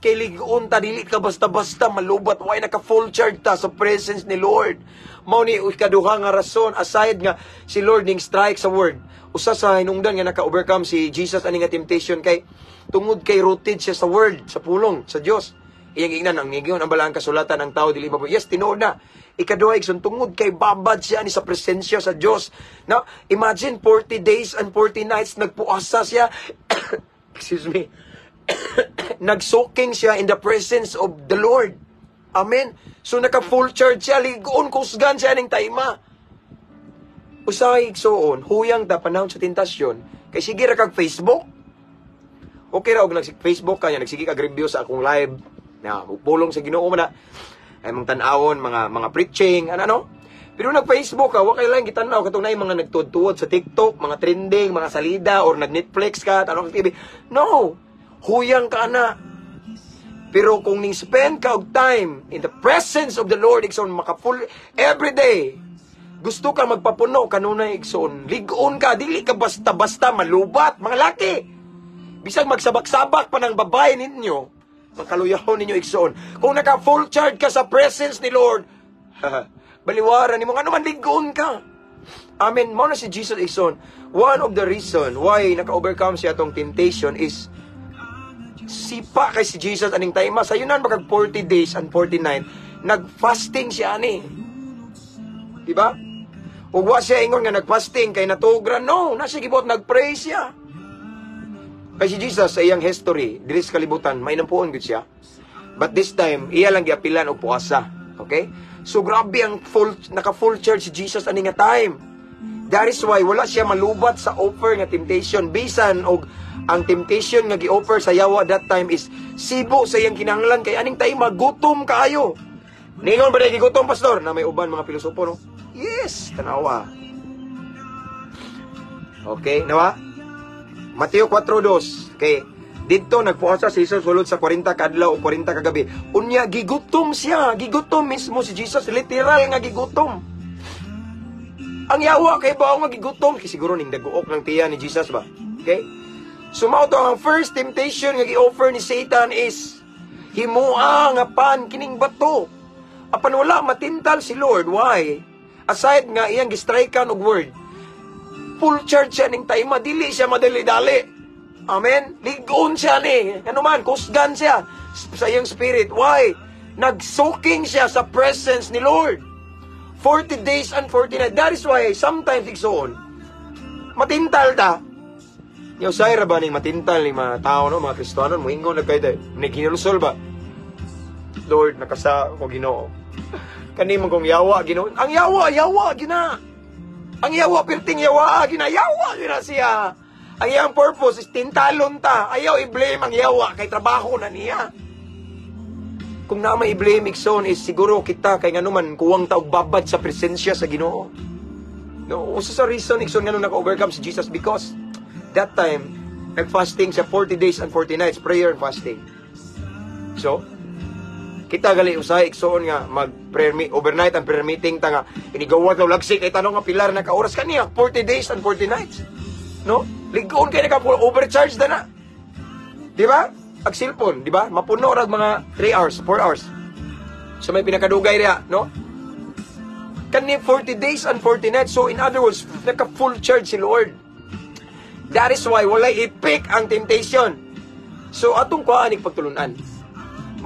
Kay ligon ta, dili ka basta-basta malubat. Why naka full charge ta sa presence ni Lord. Mao ni ikaduha nga rason, aside nga si Lord ning strike sa word. Usa sa hinungdan nga naka-overcome si Jesus ani nga temptation kay tungod kay rooted siya sa word, sa pulong sa Dios. Iyang ingnan ang nigiyon ang balaang kasulatan, ang tao dili ba? Yes, tinuod na. Ikaduha, igsoon, tungod kay babad siya ni sa presensya sa Dios. Now, imagine 40 days and 40 nights nagpuasa siya. Excuse me. Nagsoaking siya in the presence of the Lord. Amen. So naka full charge siya, ligon kusgan siya ning taima. Usahay, igsuon, huyang ta panahon sa tentasyon kay sige ra kag Facebook. Okay ra og nag Facebook ka, nagsige kag review sa akong live na pulong sa Ginoo man na ay mong tan-awon mga preaching ano ano. Pero nag Facebook ka, wa kay lang gitan-aw katong naay mga nagtuod-tuod sa TikTok, mga trending, mga salida, or nag Netflix ka, tan-aw ka TV. No, huyang ka na. Pero kung ning spend ka og time in the presence of the Lord, igsoon, maka full every day. Gusto ka magpapuno kanunay, igsoon, ligon ka, dili ka basta-basta malubat, mga laki. Bisag magsabak-sabak pa ng babae ninyo, makaluyahon ninyo, igsoon. Kung naka full charge ka sa presence ni Lord, baliwaran nimo, ano man, ligon ka. Amen. Mao na si Jesus, igsoon. One of the reason why naka-overcome siya atong temptation is sipa kay si Jesus aning time. Sayunan makag 40 days and 49 nag-fasting siya ani. Di ba? Ug wa siya ingon nga nag-fasting kay natugra. No, nasa gibot nag-pray siya. Kay si Jesus sa iyang history diri sa kalibutan, may nampuon gud siya. But this time, iya lang giapilan og puasa. Okay? So grabe ang full naka full charge si Jesus ani nga time. That is why wala siya malubat sa offer nga temptation, bisan og ang temptation nga gi-offer sa yawa that time is sibo sa iyang kinahanglan kay aning time magutom kaayo. Ningon ba dahil gigutom, pastor? Na may uban mga pilosopo, no? Yes, tanawa. Okay, nawa? Mateo 4:2. Okay. Didto nagpuasa si Jesus sulod sa 40 ka adlaw o 40 ka gabi. Unya gigutom siya, gigutom mismo si Jesus, literal nga gigutom. Ang yawa kay bao nga gigutom, kay siguro ning daguok ng tiyan ni Jesus ba. Okay? So mao to ang first temptation nga gi-offer ni Satan is himua nga pan kining bato. Apan wala matintal si Lord. Why? Aside nga iyang gistrikan og word, full charge siya ning time, dili siya madali-dali. Amen? Ligon siya ni. Ano man, kusgan siya sa iyang spirit. Why? Nagsoaking siya sa presence ni Lord. 40 days and 40 nights. That is why sometimes, igsoon, matintal ta. Yo, say ra ba ning matintal ni mga tao, no, mga Kristiyano, moingon nagkay day. Naghinulusol ba? Lord, nakasa ko, Ginoo. Kani man kong yawa, Ginoo. Ang yawa, yawa gina. Ang yawa perting yawa gina, yawa gina siya. Ang iyang purpose is tintalon ta. Ayaw i-blame ang yawa kay trabaho na niya. Kung na may i-blame, igsoon, is siguro kita kay ngano man kuwang ta og babad sa presensya sa Ginoo. No, usa sa reason, igsoon, ngano naka-overcome si Jesus because that time nag-fasting siya 40 days and 40 nights, prayer and fasting. So, kita gali usahay, igsoon, nga mag prayer overnight ang prayer meeting ta nga inigawat daw lagsik kay tanong nga pilar na ka oras kaniya 40 days and 40 nights. No? Ligon kay naka overcharge na na. Di ba? Ag cellphone, di ba? Mapuno rag mga 3 hours, 4 hours. So may pinakadugay riya, no? Kani 40 days and 40 nights. So in other words, naka full charge si Lord. That is why walay i-pick ang temptation. So atong kuhaan pagtulunan.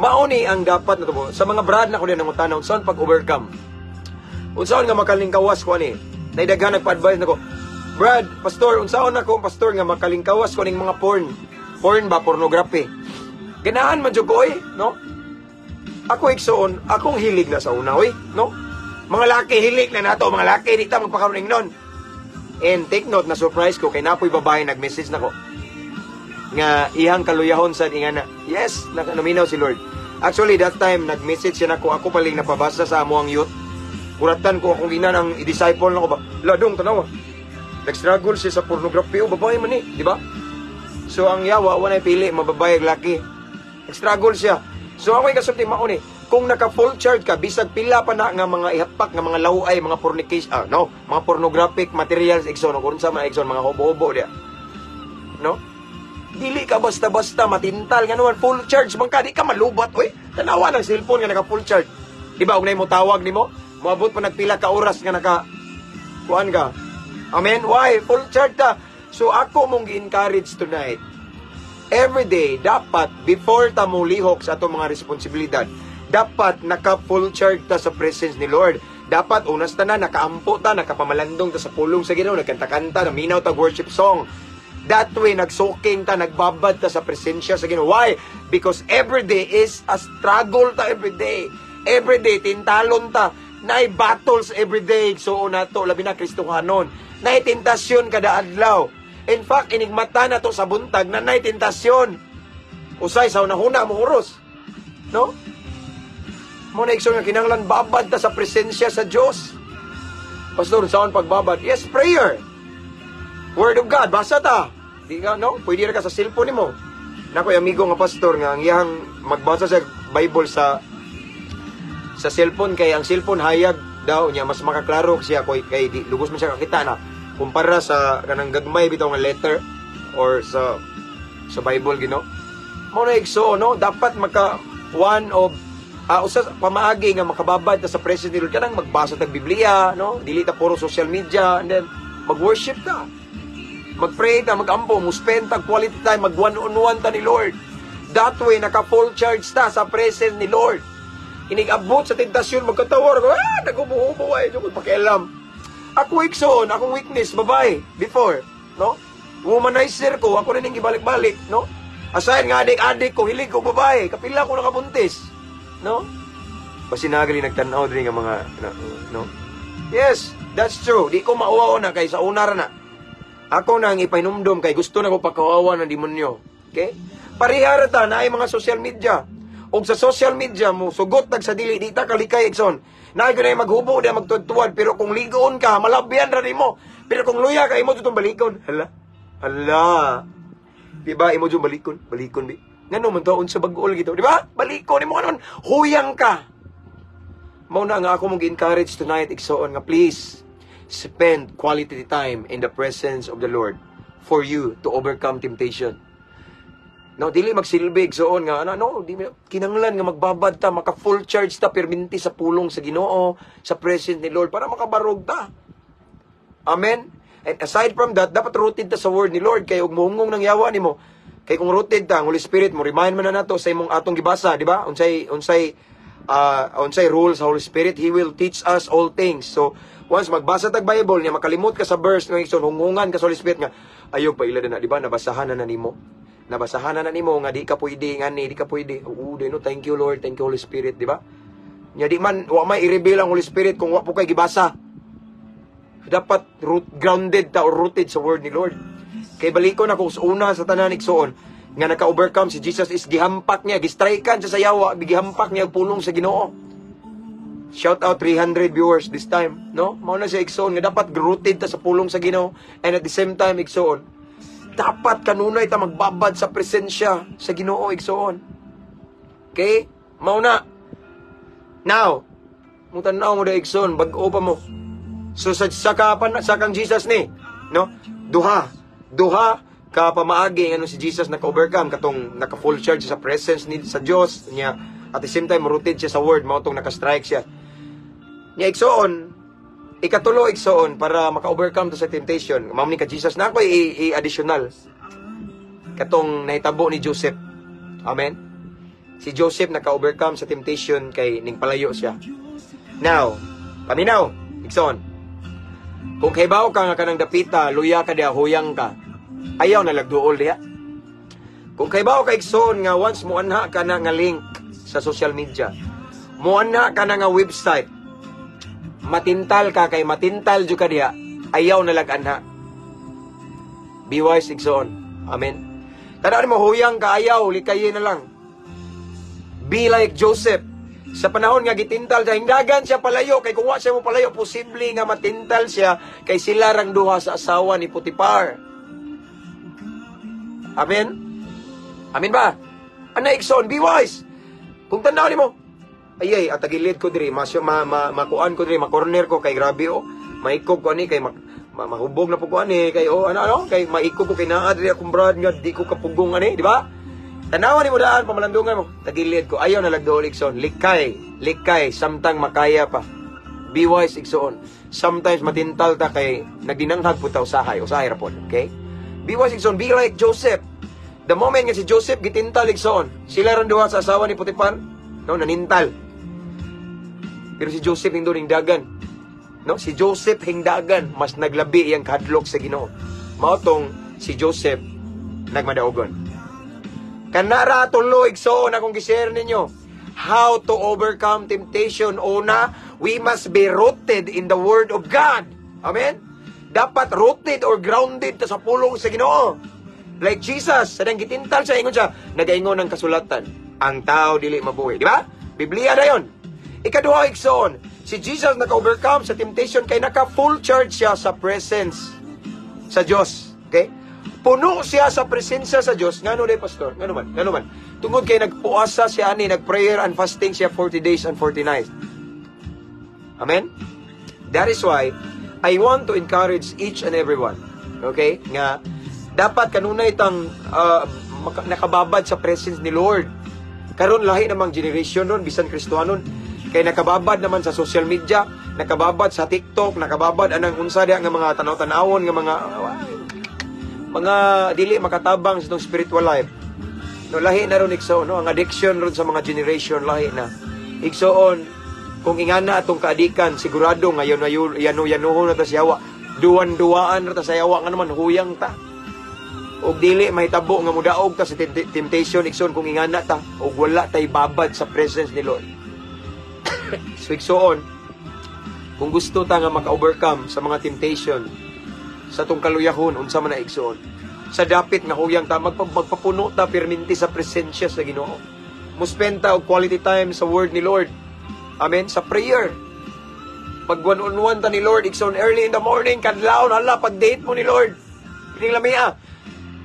Mao ni ang dapat na tubo. Sa mga brad na ko din nangutana unsaon pag-overcome. Unsaon nga makalingkawas ko ani? Naidaghan nagpa-advise nako. Brad, pastor, unsaon nako, pastor, nga makalingkawas ko ning mga porn? Porn ba, pornography. Ganahan man jud ko oy, no? Ako, igsoon, akong hilig na sa una oy, no? Mga laki hilig na nato, mga laki di ta magpakaroon nun. And take note, na surprise ko kay napoy babae nag-message nako nga iyang kaluyahon sa ingana. Yes, naminaw si Lord. Actually, that time nag-message siya nako, ako paling napabasa sa amo ang youth. Kuratan ko akong ina ang i-disciple nako ba. Ladong tanawa. Nag-struggle siya sa pornography o babae man ni, di ba? So ang yawa wala pili mababae laki. Nag-struggle siya. So ako yung kasulti mao ni, kung naka full charge ka bisag pila pa na nga mga ihapak nga mga laway, mga fornication, ah, no, mga pornographic materials, igsoon, kung unsa man, igsoon, mga hobo-hobo diya. No? Dili ka basta-basta matintal nga naman full charge man ka, di ka malubat oy. Tanawa ng cellphone nga naka full charge. Di ba og mo tawag nimo, moabot pa nagpila ka oras nga naka kuan ka. Amen. Why? Full charge ta. So ako mong gi-encourage tonight. Every day, dapat before ta mo lihok sa atong mga responsibilidad, dapat naka full charge ta sa presence ni Lord. Dapat unas ta na nakaampo ta, nakapamalandong ta sa pulong sa Ginoo, nagkanta-kanta, naminaw ta worship song. That way, nagsoaking ta, nagbabad ta sa presensya sa Ginoo. Why? Because every day is a struggle ta every day. Every day, tintalon ta. Naay battles every day. So, nato, labi na Kristohanon. Naay tentasyon kada adlaw. In fact, inigmata na to sa buntag na naay tentasyon. Usay, sa una-huna mo oros. No? Mao na, igsoon, nga kinahanglan babad ta sa presensya sa Dios. Pastor, saan pagbabad? Yes, prayer. Word of God, basa ta. Di ka, no? Pwede ra ka sa cellphone nimo. Nakoy amigo nga pastor nga ang iyang magbasa sa Bible sa cellphone kay ang cellphone hayag daw niya, mas makaklaro siya kay di lugos man siya kakita na kumpara sa kanang gagmay bitaw nga letter or sa Bible, Ginoo. Mao na, igsoon, no, dapat maka one of usa sa pamaagi nga makababad ta sa presence ni Lord, kanang magbasa tag Biblia, no, dili ta puro social media, and then mag-worship ta, mag-pray ta, mag-ampo, mo spend tag quality time, mag one on one ta ni Lord. That way naka full charge ta sa presence ni Lord. Inig-abot sa tentasyon, magkatawar ko, nag-ubo-ubo ay, ko pakialam. Ako, igsoon, akong weakness, babae, before, no? Womanizer ko, ako rin yung ibalik-balik, no? Aside nga adik-adik ko, hilig ko babae, kapila ko nakabuntis, no? Basi nagali nagtanaw diri nga mga, no? Yes, that's true. Di ko mauwaw na kay sa una ra na. Ako na ang ipahinumdom kay gusto na ko pagkawawa ng demonyo. Okay? Parehara ta na ay mga social media. Og sa social media mo sugot tag sa dili, di ta kalikay, igsoon. Naay ko na maghubo di magtuwad, pero kung ligoon ka, malabyan ra nimo. Pero kung luya ka, imo jud balikon. Hala. Hala. Di ba imo jud balikon? Balikon bi. Ngano man to, unsa bag-ol gito, di ba? Balikon imo kanon, huyang ka. Mao na nga ako mong gi-encourage tonight, igsoon, nga please spend quality time in the presence of the Lord for you to overcome temptation. No, dili magsilbi, igsoon, nga ano, no, di kinanglan nga magbabad ta, maka full charge ta perminti sa pulong sa Ginoo, sa presence ni Lord para makabarog ta. Amen. And aside from that, dapat rooted ta sa word ni Lord kay ug mohungong nang yawa nimo. Kay kung rooted ta, ang Holy Spirit mo remind man na nato sa imong atong gibasa, di ba? Unsay rule sa Holy Spirit, He will teach us all things. So, once magbasa tag Bible niya, makalimot ka sa verse nga, igsoon, hungungan ka sa Holy Spirit nga ayog pa ila na, di ba? Nabasahan na na nimo. Nabasahan na na nimo nga di ka pwede ngani, di ka pwede. Oo, di no, thank you Lord, thank you Holy Spirit, di ba? Nya di man wa may i-reveal ang Holy Spirit kung wa po kay gibasa. Dapat root, grounded ta or rooted sa word ni Lord. Kay balikon ako sa una sa tanan, igsoon, nga naka-overcome si Jesus is gihampak niya, gistrikan siya sa yawa, gihampak niya ang pulong sa Ginoo. Shout out 300 viewers this time, no? Mao na siya, igsoon, nga dapat rooted ta sa pulong sa Ginoo and at the same time, igsoon, dapat kanunay ta magbabad sa presensya sa Ginoo, igsoon. Okay? Mao na. Now, mutan-aw mo da, igsoon, bag-o pa mo. So sa kang Jesus ni, no? Duha. Duha ka pamaagi ngano si Jesus naka-overcome, katong naka full charge sa presence ni sa Dios niya, at the same time rooted siya sa word, mao tong naka-strike siya. Nya, igsoon, ikatulo, igsoon, para maka-overcome to sa temptation. Mao ni ka Jesus na ako i-additional. Katong nahitabo ni Joseph. Amen. Si Joseph naka-overcome sa temptation kay ning palayo siya. Now, paminaw, igsoon. Kung kahibaw ka nga kanang dapita, luya ka diha, huyang ka. Ayaw na lagduol diha. Kung kahibaw ka, igsoon, nga once mo anha ka na nga link sa social media, mo anha ka na nga website, matintal ka kay matintal jud ka diha, ayaw na lag anha. Be wise, igsoon. Amen. Tanaw mo, huyang ka, ayaw, likayin na lang. Be like Joseph. Sa panahon nga gitintal siya, hindagan siya palayo, kay kung wa siya mo palayo, posible nga matintal siya kay sila rang duha sa asawa ni Potiphar. Amen? Amen ba? Ana, igsoon, be wise. Kung tanaw nimo, ay ay, at tagilid ko diri, mas ma, ma, makuan ko diri, ma-corner ko kay grabe oh. Maikog ko ani kay Mahubog na po ko ani kay, oh, ano ano kay maiko ko kay naa diri akong brad nga di ko kapugong ani, di ba? Tanawan nimo daan, pamalandungan mo. Tagilid ko, ayaw na lagdool, igsoon. Likay, likay samtang makaya pa. Be wise, igsoon. Sometimes matintal ta kay nagdinanghag po ta usahay, usahay ra pod, okay? Be wise, igsoon, be like Joseph. The moment nga si Joseph gitintal, igsoon, sila ron duha sa asawa ni Potiphar, no, nanintal. Pero si Joseph hingdon hingdagan. No, si Joseph hingdagan, mas naglabi iyang kahadlok sa Ginoo. Mao tong si Joseph nagmadaogon. Kanara tulo, igsoon, akong gi-share ninyo. How to overcome temptation. Una, we must be rooted in the Word of God. Amen? Dapat rooted or grounded ta sa pulong sa Ginoo. Like Jesus, sa dang gitintal siya, ingon siya, nagaingon ng kasulatan, ang tao dili mabuhi. Di ba? Biblia na yon. Ikaduha, igsoon, si Jesus naka-overcome sa temptation kay naka full charge siya sa presence sa Dios. Okay? Puno siya sa presensya sa Dios. Ngano day, pastor? Ngano man? Ngano man? Tungod kay nagpuasa siya ani, nag-prayer and fasting siya 40 days and 40 nights. Amen? That is why I want to encourage each and everyone. Okay? Nga dapat kanunay tang nakababad sa presence ni Lord. Karon lahi namang generation ron bisan Kristohanon kay nakababad naman sa social media, nakababad sa TikTok, nakababad anang unsa diha nga mga tanaw-tanawon nga mga dili makatabang sa itong spiritual life. No, lahi na ron, igsoon, no, ang addiction ron sa mga generation lahi na. Igsoon, kung ingana atong kaadikan, sigurado ngayon na yano yanuhon na ta sa yawa. Duwan-duwaan na ta sa yawa nga naman huyang ta. Og dili mahitabo nga mudaog ta sa temptation, igsoon, kung ingana ta og wala tay babad sa presence ni Lord. So igsoon, kung gusto ta nga maka-overcome sa mga temptation sa atong kaluyahon, unsa man na, igsoon, sa dapit nga huyang ta, magpapuno ta perminti sa presensya sa Ginoo. Muspend ta og quality time sa word ni Lord. Amen, sa prayer. Pag one on one ta ni Lord, igsoon, early in the morning, kadlawon, hala, pag date mo ni Lord. Piling lamia.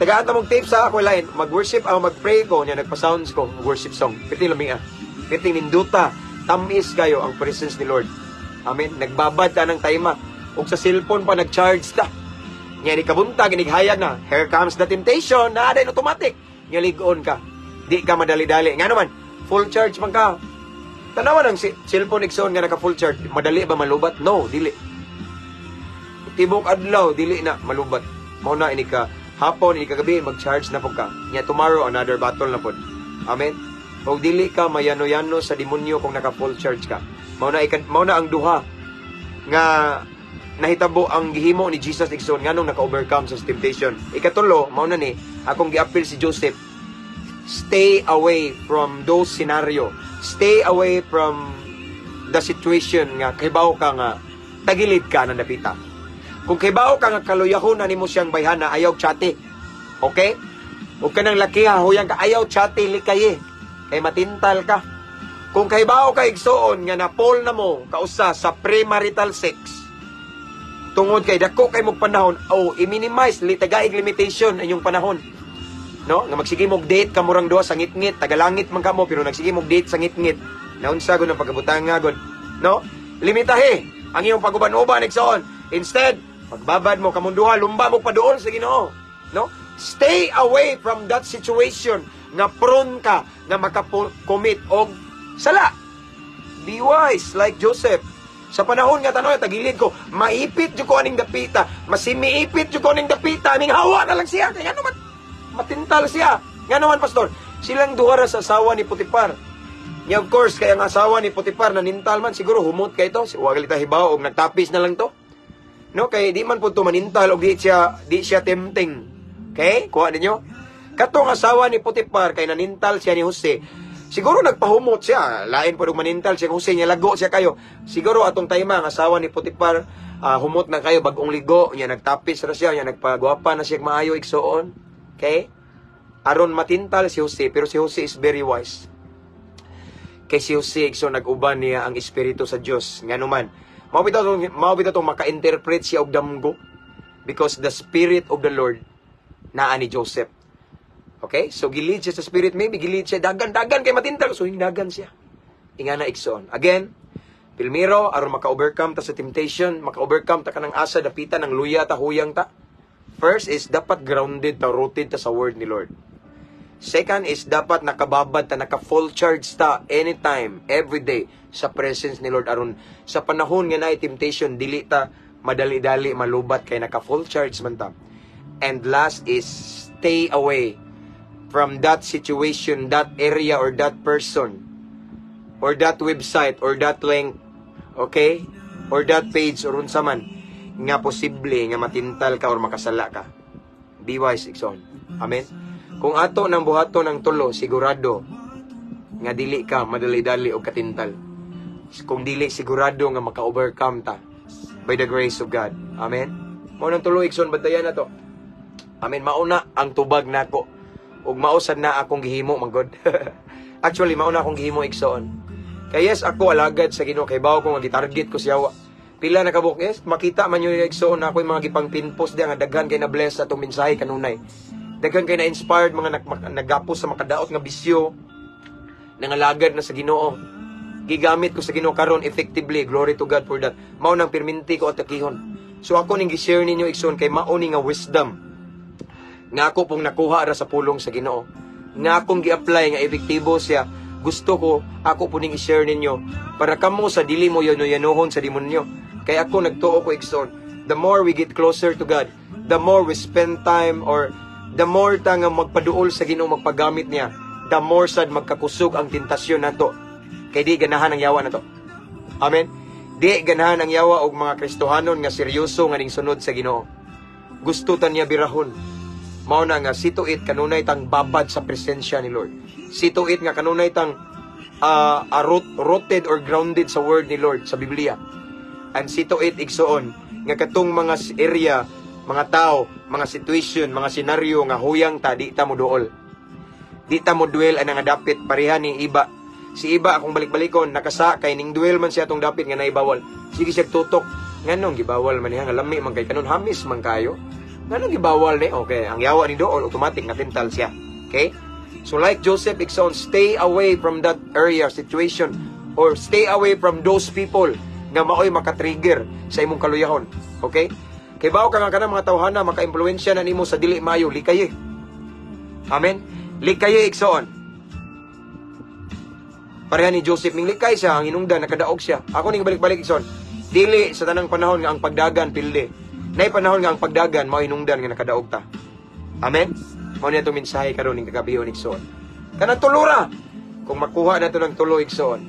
Tagaan ta mong tape sa ako line, mag-worship ako, mag-pray ko, niya nagpa-sounds ko, worship song. Piling lamia. Piling ninduta, tamis kayo ang presence ni Lord. Amen. Nagbabad ta ng taima. Ug sa cellphone pa nag-charge ta. Nya ni kabuntag, inighayag na. Here comes the temptation. Na din automatic. Nya lig-on ka. Di ka madali-dali. Nga naman, full charge man ka. Tanawan ang cellphone, igsoon, nga naka full charge. Madali ba malubat? No, dili. Tibok adlaw, dili na malubat. Mao na ini ka hapon, ini ka gabi, mag-charge na pud ka. Nya tomorrow, another battle na pud. Amen. Og dili ka mayano-yano sa demonyo kung naka full charge ka. Mao na ang duha nga nahitabo ang gihimo ni Jesus, igsoon, nganong naka-overcome sa temptation. Ikatulo, mao na ni akong giapil si Joseph. Stay away from those scenario. Stay away from the situation nga kibaw ka nga tagilid ka ng dapita. Kung kibaw ka nga kaluyahon na nimo siyang bayhana, ayaw chati. Okay? Ug kanang lakiha, huyang ka, ayaw chati, likay. Kay matintal ka. Kung kahibaw ka, igsoon, nga na-fall na mo kausa sa premarital sex, tungod kay dako kay mong panahon, o i-minimize, tagaig limitation inyong panahon. No? Nga magsige mog date ka murang duha sa ngitngit, tagalangit man kamo pero nagsige mog date sa ngitngit. Naunsa gud ang pagkabutanga gud. No? Limitahe ang iyong paguban-uban, igsoon. Instead, pagbabad mo kamong duha, lumba mo paduol sa Ginoo. No? Stay away from that situation nga prone ka nga maka-commit og sala. Be wise like Joseph. Sa panahon nga tanaw tagilid ko, maipit jud ko aning dapita, masimiipit jud ko aning dapita, aming hawa na lang siya. Kaya ano man matintal siya. Nga naman, pastor, silang duha ra sa asawa ni Potiphar. Nya of course, kaya ang asawa ni Potiphar nanintal man, siguro humot kay to, wa gali ta hibaw og nagtapis na lang to. No, kay di man pud to manintal og di siya tempting. Okay? Kuha ninyo. Katong asawa ni Potiphar kay nanintal siya ni Jose. Siguro nagpahumot siya. Lain pud og manintal siya Jose, niya lago siya kayo. Siguro atong time ang asawa ni Potiphar humot na kayo, bagong ligo, niya nagtapis ra siya, niya nagpagwapa na siya maayo, igsoon. Okay? Aron matintal si Jose, pero si Jose is very wise. Kay si Jose, igsoon, nag-uban niya ang espiritu sa Dios. Ngano man, mao bitaw tong maka-interpret siya og damgo because the spirit of the Lord naa ni Joseph. Okay? So gilid siya sa spirit, maybe gilid siya dagan dagan kay matintal, so hindagan siya. Ingana, igsoon. Again, Primero, aron maka-overcome ta sa temptation, maka-overcome ta kanang asa dapitan ng luya ta, huyang ta. First is dapat grounded ta, rooted ta sa word ni Lord. Second is dapat nakababad ta, naka full charge ta anytime, every day sa presence ni Lord aron sa panahon nga naay temptation, dili ta madali-dali malubat kay naka full charge man ta. And last is stay away from that situation, that area or that person or that website or that link, okay? Or that page or unsa man nga posible nga matintal ka or makasala ka. Be wise, igsoon. Amen. Kung ato nang buhaton ang tulo, sigurado nga dili ka madali-dali og katintal. Kung dili, sigurado nga maka-overcome ta by the grace of God. Amen. Mao nang tulo, igsoon, bantayan na to. Amen. Mauna ang tubag nako. Ug mao sad na akong gihimo man gud. Actually, mao na akong gihimo, igsoon. Kay yes, ako alagad sa Ginoo, kay bawo ko nga gitarget ko siya. Pila na kabuk, yes, makita man yun, igsoon, na ako yung mga gipang pinpost diya nga daghan kay na bless sa atong mensahe kanunay. Daghan kay na inspired, mga nagapos sa makadaot nga bisyo, nangalagad na sa Ginoo. Gigamit ko sa Ginoo karon effectively. Glory to God for that. Mao nang pirminti ko atakihon. So ako ning gi-share ninyo, igsoon, kay mao ni nga wisdom nga ako pong nakuha ra sa pulong sa Ginoo. Nga akong gi-apply nga epektibo siya. Gusto ko ako po ning i-share ninyo para kamo sa dili mo yano-yanohon sa demonyo. Kay ako nagtuo ko, igsoon, the more we get closer to God, the more we spend time or the more ta nga magpaduol sa Ginoo, magpagamit niya, the more sad magkakusog ang tentasyon nato. Kay di ganahan ang yawa nato. Amen. Di ganahan ang yawa og mga Kristohanon nga seryoso nga ning sunod sa Ginoo. Gusto ta niya birahon. Mao na nga see to it kanunay tang babad sa presensya ni Lord. See to it nga kanunay tang rooted or grounded sa word ni Lord sa Biblia. And see to it, igsoon, nga katong mga area, mga tao, mga situation, mga senaryo nga huyang ta, di ta mo duol. Di ta mo dwell ana nga dapit, pareha ni Iba. Si Iba, akong balik-balikon, nakasa kay ning dwell man siya atong dapit nga naibawal. Sige siya tutok. Nganong gibawal man niya nga lami man kay kanon, hamis man kayo? Nganong gibawal ni? Okay, ang yawa ni dool, automatic natintal siya. Okay? So like Joseph, igsoon, stay away from that area, situation, or stay away from those people nga maoy makatrigger sa imong kaluyahon. Okay? Kay bawo ka nga kanang mga tawhana maka-impluwensya na nimo sa dili maayo, likaye. Amen? Likaye, igsoon. Pareha ni Joseph, minglikay siya, ang hinungdan, nakadaog siya. Ako ning balik-balik, igsoon. Dili sa tanang panahon nga ang pagdagan pildi. Nay panahon nga ang pagdagan mao hinungdan nga nakadaog ta. Amen? Mao niya itong mensahe karon ning kagabion, igsoon. Kanang tulura. Kung makuha nato ng tulo, igsoon,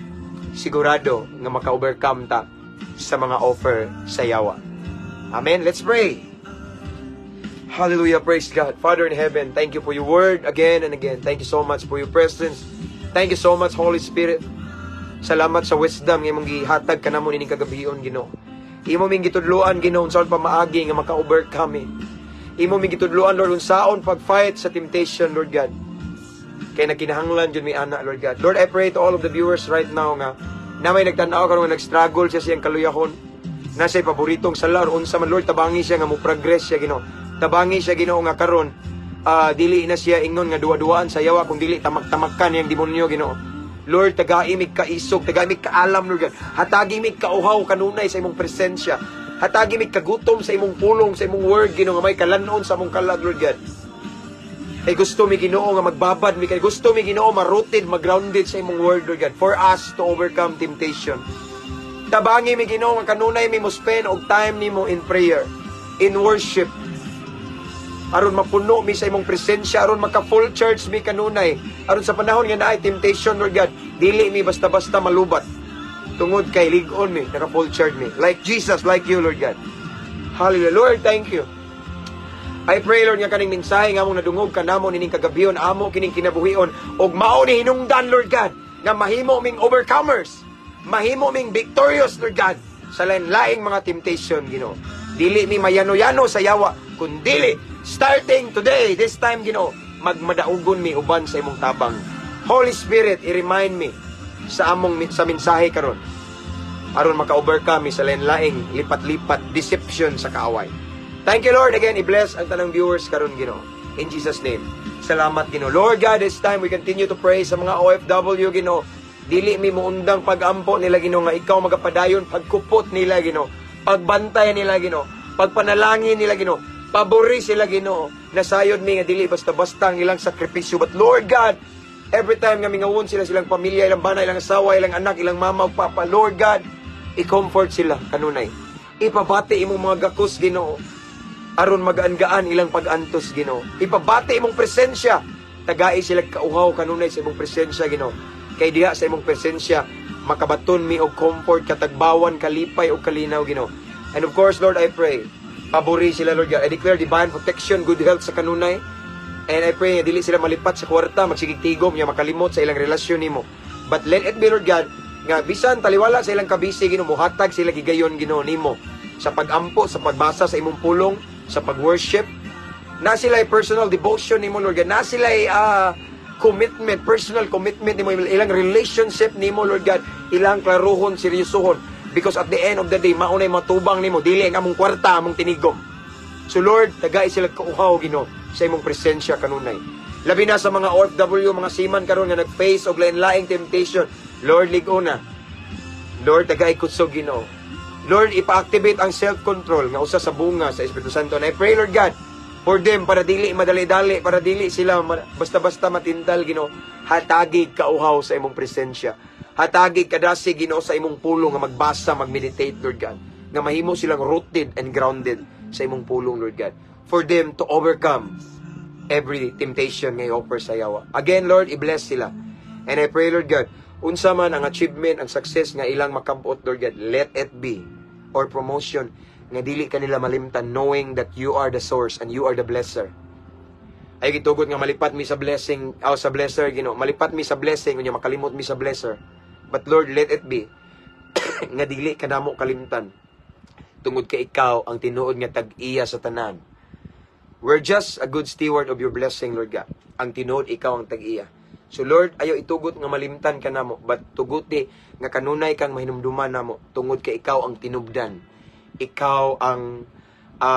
sigurado nga maka-overcome ta sa mga offer sa yawa. Amen. Let's pray. Hallelujah. Praise God. Father in heaven, thank you for your word again and again. Thank you so much for your presence. Thank you so much, Holy Spirit. Salamat sa wisdom nga imong gihatag kanamo nining kagabion, Ginoo. Imo ming gitudloan, Ginoo, unsaon pamaagi nga maka-overcome eh. Imo ming gitudloan, Lord, unsaon pag-fight sa temptation, Lord God. Kay nagkinahanglan jud mi ana, Lord God. Lord, I pray to all of the viewers right now nga na may nagtan-aw karon nga nag-struggle siya siyang kaluyahon. Na siya'y paboritong sala or unsa man, Lord, tabangi siya nga mo progress siya, Ginoo. Tabangi siya, Ginoo, nga karon dili na siya ingon nga duwa-duwaan sa yawa kung dili tamak-tamakan niyang demonyo, Ginoo. Lord, tagai mig kaisog, tagai mig kaalam, Lord God. Hatagi mig kauhaw kanunay sa imong presensya. Hatagi mig kagutom sa imong pulong, sa imong word, Ginoo, nga may kalanon sa among kalag, Lord God. Kay gusto mi, Ginoo, nga magbabad mi, kay gusto mi, Ginoo, ma-rooted, ma-grounded sa imong word, Lord God, for us to overcome temptation. Tabangi mi, Ginoo, nga kanunay mi mo spend og time nimo in prayer, in worship, aron mapuno mi sa imong presensya, aron maka full charge mi kanunay, aron sa panahon nga naay temptation, Lord God, dili mi basta-basta malubat tungod kay lig-on mi, naka full charge mi, like Jesus, like you, Lord God. Hallelujah. Lord, thank you. I pray, Lord, nga kaning mensahe nga among nadungog kanamo nining kagabion, amo kining kinabuhion ug mao ni hinungdan, Lord God, nga mahimo ming overcomers, mahimo ming victorious, Lord God, sa lain-laing mga temptation, Ginoo. Dili mi mayano-yano sa yawa, kundili starting today, this time, Ginoo, magmadaugon mi uban sa imong tabang. Holy Spirit, i-remind me sa among sa mensahe karon aron maka-overcome mi sa lain-laing lipat-lipat deception sa kaaway. Thank you, Lord. Again, i-bless ang tanang viewers karon, Ginoo. In Jesus' name. Salamat, Ginoo. Lord God, this time we continue to pray sa mga OFW, Ginoo. Dili mi muundang pag-ampo nila, Ginoo, nga ikaw magapadayon pagkupot nila, Ginoo. Pagbantay nila, Ginoo. Pagpanalangin nila, Ginoo. Pabori sila, Ginoo. Nasayod mi nga dili basta-basta ang ilang sakripisyo. But Lord God, every time nga mingawon sila silang pamilya, ilang bana, ilang asawa, ilang anak, ilang mama ug papa, Lord God, i-comfort sila kanunay. Ipabati imong mga gakos, Ginoo, aron magaan-gaan ilang pag-antos, Ginoo. Ipabati imong presensya. Tagai sila kauhaw kanunay sa imong presensya, Ginoo. Kay diha sa imong presensya makabaton mi og comfort, katagbawan, kalipay ug kalinaw, Ginoo. And of course, Lord, I pray, pabori sila, Lord God. I declare divine protection, good health sa kanunay. And I pray nga dili sila malipat sa kwarta, magsigig tigom, nya makalimot sa ilang relasyon nimo. But let it be, Lord God, nga bisan taliwala sa ilang kabisi, Ginoo, muhatag sila gigayon, Ginoo, nimo sa pagampo, sa pagbasa sa imong pulong, sa pag-worship. Na sila personal devotion nimo, Lord God. Na sila commitment, personal commitment nimo, ilang relationship nimo, Lord God, ilang klaruhon, seryosohon. Because at the end of the day, maunay matubang nimo, dili ang among kwarta, among tinigom. So Lord, tagai sila kauhaw, Ginoo, sa imong presensya kanunay. Labi na sa mga OFW, mga seaman karon nga nag-face og lain-laing temptation. Lord, lig-on na. Lord, tagai kusog, Ginoo. Lord, ipa-activate ang self-control nga usa sa bunga sa Espiritu Santo. And I pray, Lord God, for them, para dili madali-dali, para dili sila basta-basta matintal, Ginoo. Hatagig kauhaw sa imong presensya. Hatagig kadasig, Ginoo, sa imong pulong nga magbasa, mag-meditate, Lord God. Nga mahimo silang rooted and grounded sa imong pulong, Lord God. For them to overcome every temptation nga i-offer sa yawa. Again, Lord, i-bless sila. And I pray, Lord God, unsa man ang achievement, ang success nga ilang makabot, Lord God, let it be, or promotion, nga dili kanila malimtan, knowing that you are the source and you are the blesser. Ay gitugot nga malipat mi sa blessing, aw sa blesser, Ginoo. Malipat mi sa blessing, unya makalimot mi sa blesser. But Lord, let it be nga dili kanamo kalimtan tungod kay ikaw ang tinuod nga tag-iya sa tanan. We're just a good steward of your blessing, Lord God. Ang tinuod, ikaw ang tag-iya. So Lord, ayo itugot nga malimtan ka namo, but tuguti nga kanunay kang mahinumduman namo tungod kay ikaw ang tinubdan. Ikaw ang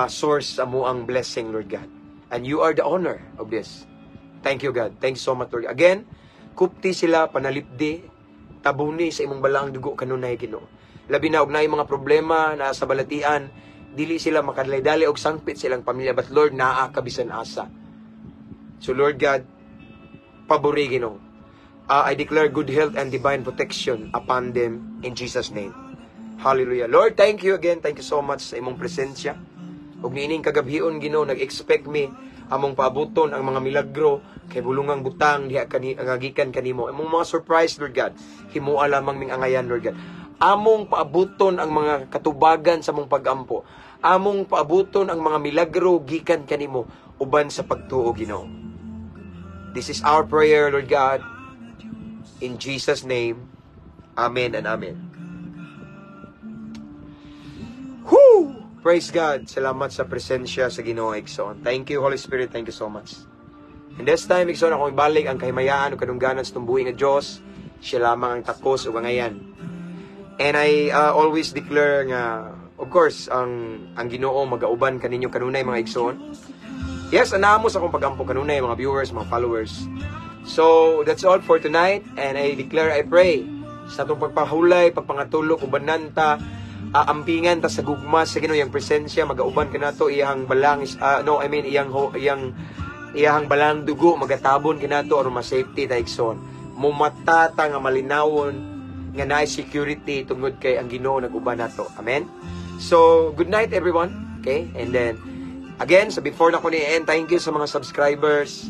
source sa ang blessing, Lord God. And you are the owner of this. Thank you, God. Thank you so much, Lord. Again, kupti sila, panalipdi, tabuni sa imong balaang dugo kanunay, Ginoo. Labi na og naay mga problema na sa balatian, dili sila makadali-dali og sangpit sa ilang pamilya, but Lord, naa ka bisan asa. So Lord God, pabori, Ginoo. I declare good health and divine protection upon them in Jesus' name. Hallelujah. Lord, thank you again. Thank you so much sa imong presensya. Ug niining kagabhion, Ginoo, nag-expect mi among paabuton ang mga milagro kay bulungang butang diha kani nga gikan kanimo. Imong mga surprise, Lord God, himoa lamang ming angayan, Lord God. Among paabuton ang mga katubagan sa among pagampo. Among paabuton ang mga milagro gikan kanimo uban sa pagtuo, Ginoo. This is our prayer, Lord God. In Jesus' name, Amen and Amen. Whoo! Praise God. Salamat sa presensya sa Ginoo, igsoon. Thank you, Holy Spirit. Thank you so much. And this time, igsoon, akong ibalik ang kahimayaan o kadungganan sa tumbuhi nga Diyos. Siya lamang ang takos ug angayan. And I always declare nga, of course, ang Ginoo magauban kaninyo kanunay, mga igsoon. Yes, anamo sa akong pagampo kanunay, mga viewers, mga followers. So, that's all for tonight. And I declare, I pray, sa atong pagpahulay, pagpangatulog, ubanan ta, ampingan ta sa gugma sa Ginoo, iyang presensya magauban kanato, iyang balang no, I mean iyang iyang iyang balang dugo magatabon kanato aron ma-safety ta, igsoon. Mumata ta nga malinawon nga naay security tungod kay ang Ginoo nag-uban nato. Amen. So good night, everyone, okay? And then again, sa before na ko ni end, thank you sa mga subscribers,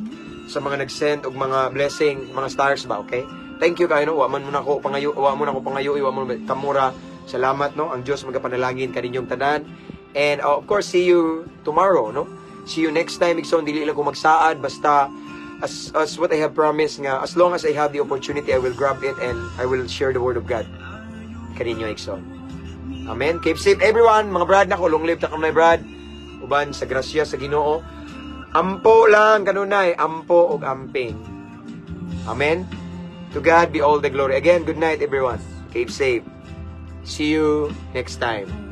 sa mga nag-send og mga blessing, mga stars ba, okay? Thank you kayo, no? Wa man mo na ko pangayo, wa mo na ko pangayo, wa mo kamura. Salamat, no? Ang Dios magapanalangin kaninyong tanan. And of course, see you tomorrow, no? See you next time. Igsoon, dili lang ko magsaad basta as what I have promised nga as long as I have the opportunity, I will grab it and I will share the word of God kaninyo, igsoon. Amen. Keep safe, everyone. Mga brad nako, long live ta kanunay, brad. Uban sa grasya sa Ginoo. Ampo lang kanunay, ampo ug amping. Amen. To God be all the glory. Again, good night, everyone. Keep safe. See you next time.